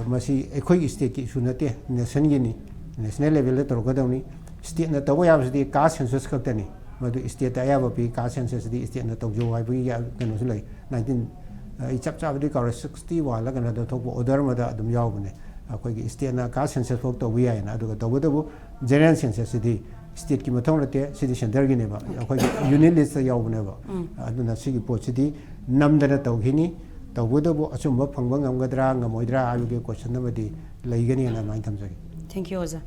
ꯃꯁꯤ ꯑꯩꯈꯣꯏꯒꯤ ꯁ꯭ꯇꯦꯠꯀꯤ ꯏꯁꯨ ꯅꯠꯇꯦ, ꯅꯦꯁꯟꯒꯤꯅꯤ꯫ ꯅꯦꯁꯅꯦꯜ ꯂꯦꯚꯦꯜꯗ ꯇꯧꯔꯛꯀꯗꯕꯅꯤ꯫ ꯁ꯭ꯇꯦꯠꯅ ꯇꯧꯕ ꯌꯥꯕꯁꯤꯗꯤ ꯀꯥꯁ ꯁꯦꯟꯁꯁ ꯈꯛꯇꯅꯤ꯫ ꯃꯗꯨ ꯁ꯭ꯇꯦꯠꯇ ꯑꯌꯥꯕ ꯄꯤ, ꯀꯥꯁ ꯁꯦꯟꯁꯁꯁꯤꯗꯤ ꯁ꯭ꯇꯦꯠꯅ ꯇꯧꯖꯧ ꯍꯥꯏꯕꯒꯤ ꯀꯩꯅꯣꯁꯨ ꯂꯩ꯫ ꯅꯥꯏꯟꯇꯤꯟ, ꯑꯩ ꯆꯞ ꯆꯥꯕꯗꯤ ꯀꯥꯎꯔꯦ, ꯁꯤꯛꯁꯇꯤ ꯋꯥꯟꯂ ꯀꯩꯅꯣꯗ ꯊꯣꯛꯄ ꯑꯣꯔꯗꯔ ꯑꯃꯗ ꯑꯗꯨꯝ ꯌꯥꯎꯕꯅꯦ꯫ ꯑꯩꯈꯣꯏꯒꯤ ꯁ꯭ꯇꯦꯠꯅ ꯀꯥꯁ ꯁꯦꯟꯁꯁ ꯐꯥꯎ ꯇꯧꯕ ꯌꯥꯏꯅ꯫ ꯑꯗꯨꯒ ꯇꯧꯕꯇꯕꯨ ꯖꯦꯅꯔꯦꯜ ꯁꯦꯟꯁꯁꯁꯤꯗꯤ ꯁ꯭ꯇꯦꯠꯀꯤ ꯃꯊꯧ ꯅꯠꯇꯦ, ꯁꯤꯗꯤ ꯁꯦꯟꯇꯔꯒꯤꯅꯦꯕ꯫ ꯑꯩꯈꯣꯏꯒꯤ ꯌꯨꯅꯤꯠ ꯂꯤꯁꯇ ꯌꯥꯎꯕꯅꯦꯕ꯫ ꯑꯗꯨꯅ ꯁꯤꯒꯤ ꯄꯣꯠꯁꯤꯗꯤ ꯅꯝꯗꯅ ꯇꯧꯈꯤꯅꯤ꯫ ꯇꯧꯕꯇꯕꯨ ꯑꯆꯨꯝꯕ ꯐꯪꯕ ꯉꯝꯒꯗ꯭ꯔꯥ ꯉꯝꯃꯣꯏꯗ꯭ꯔꯥ ꯍꯥꯏꯕꯒꯤ ꯀꯣꯏꯁꯟ ꯑꯃꯗꯤ ꯂꯩꯒꯅꯤꯅ ꯑꯗꯨꯃꯥꯏꯅ ꯊꯝꯖꯒꯦ꯫ Thank you, ꯑꯣꯖꯥ꯫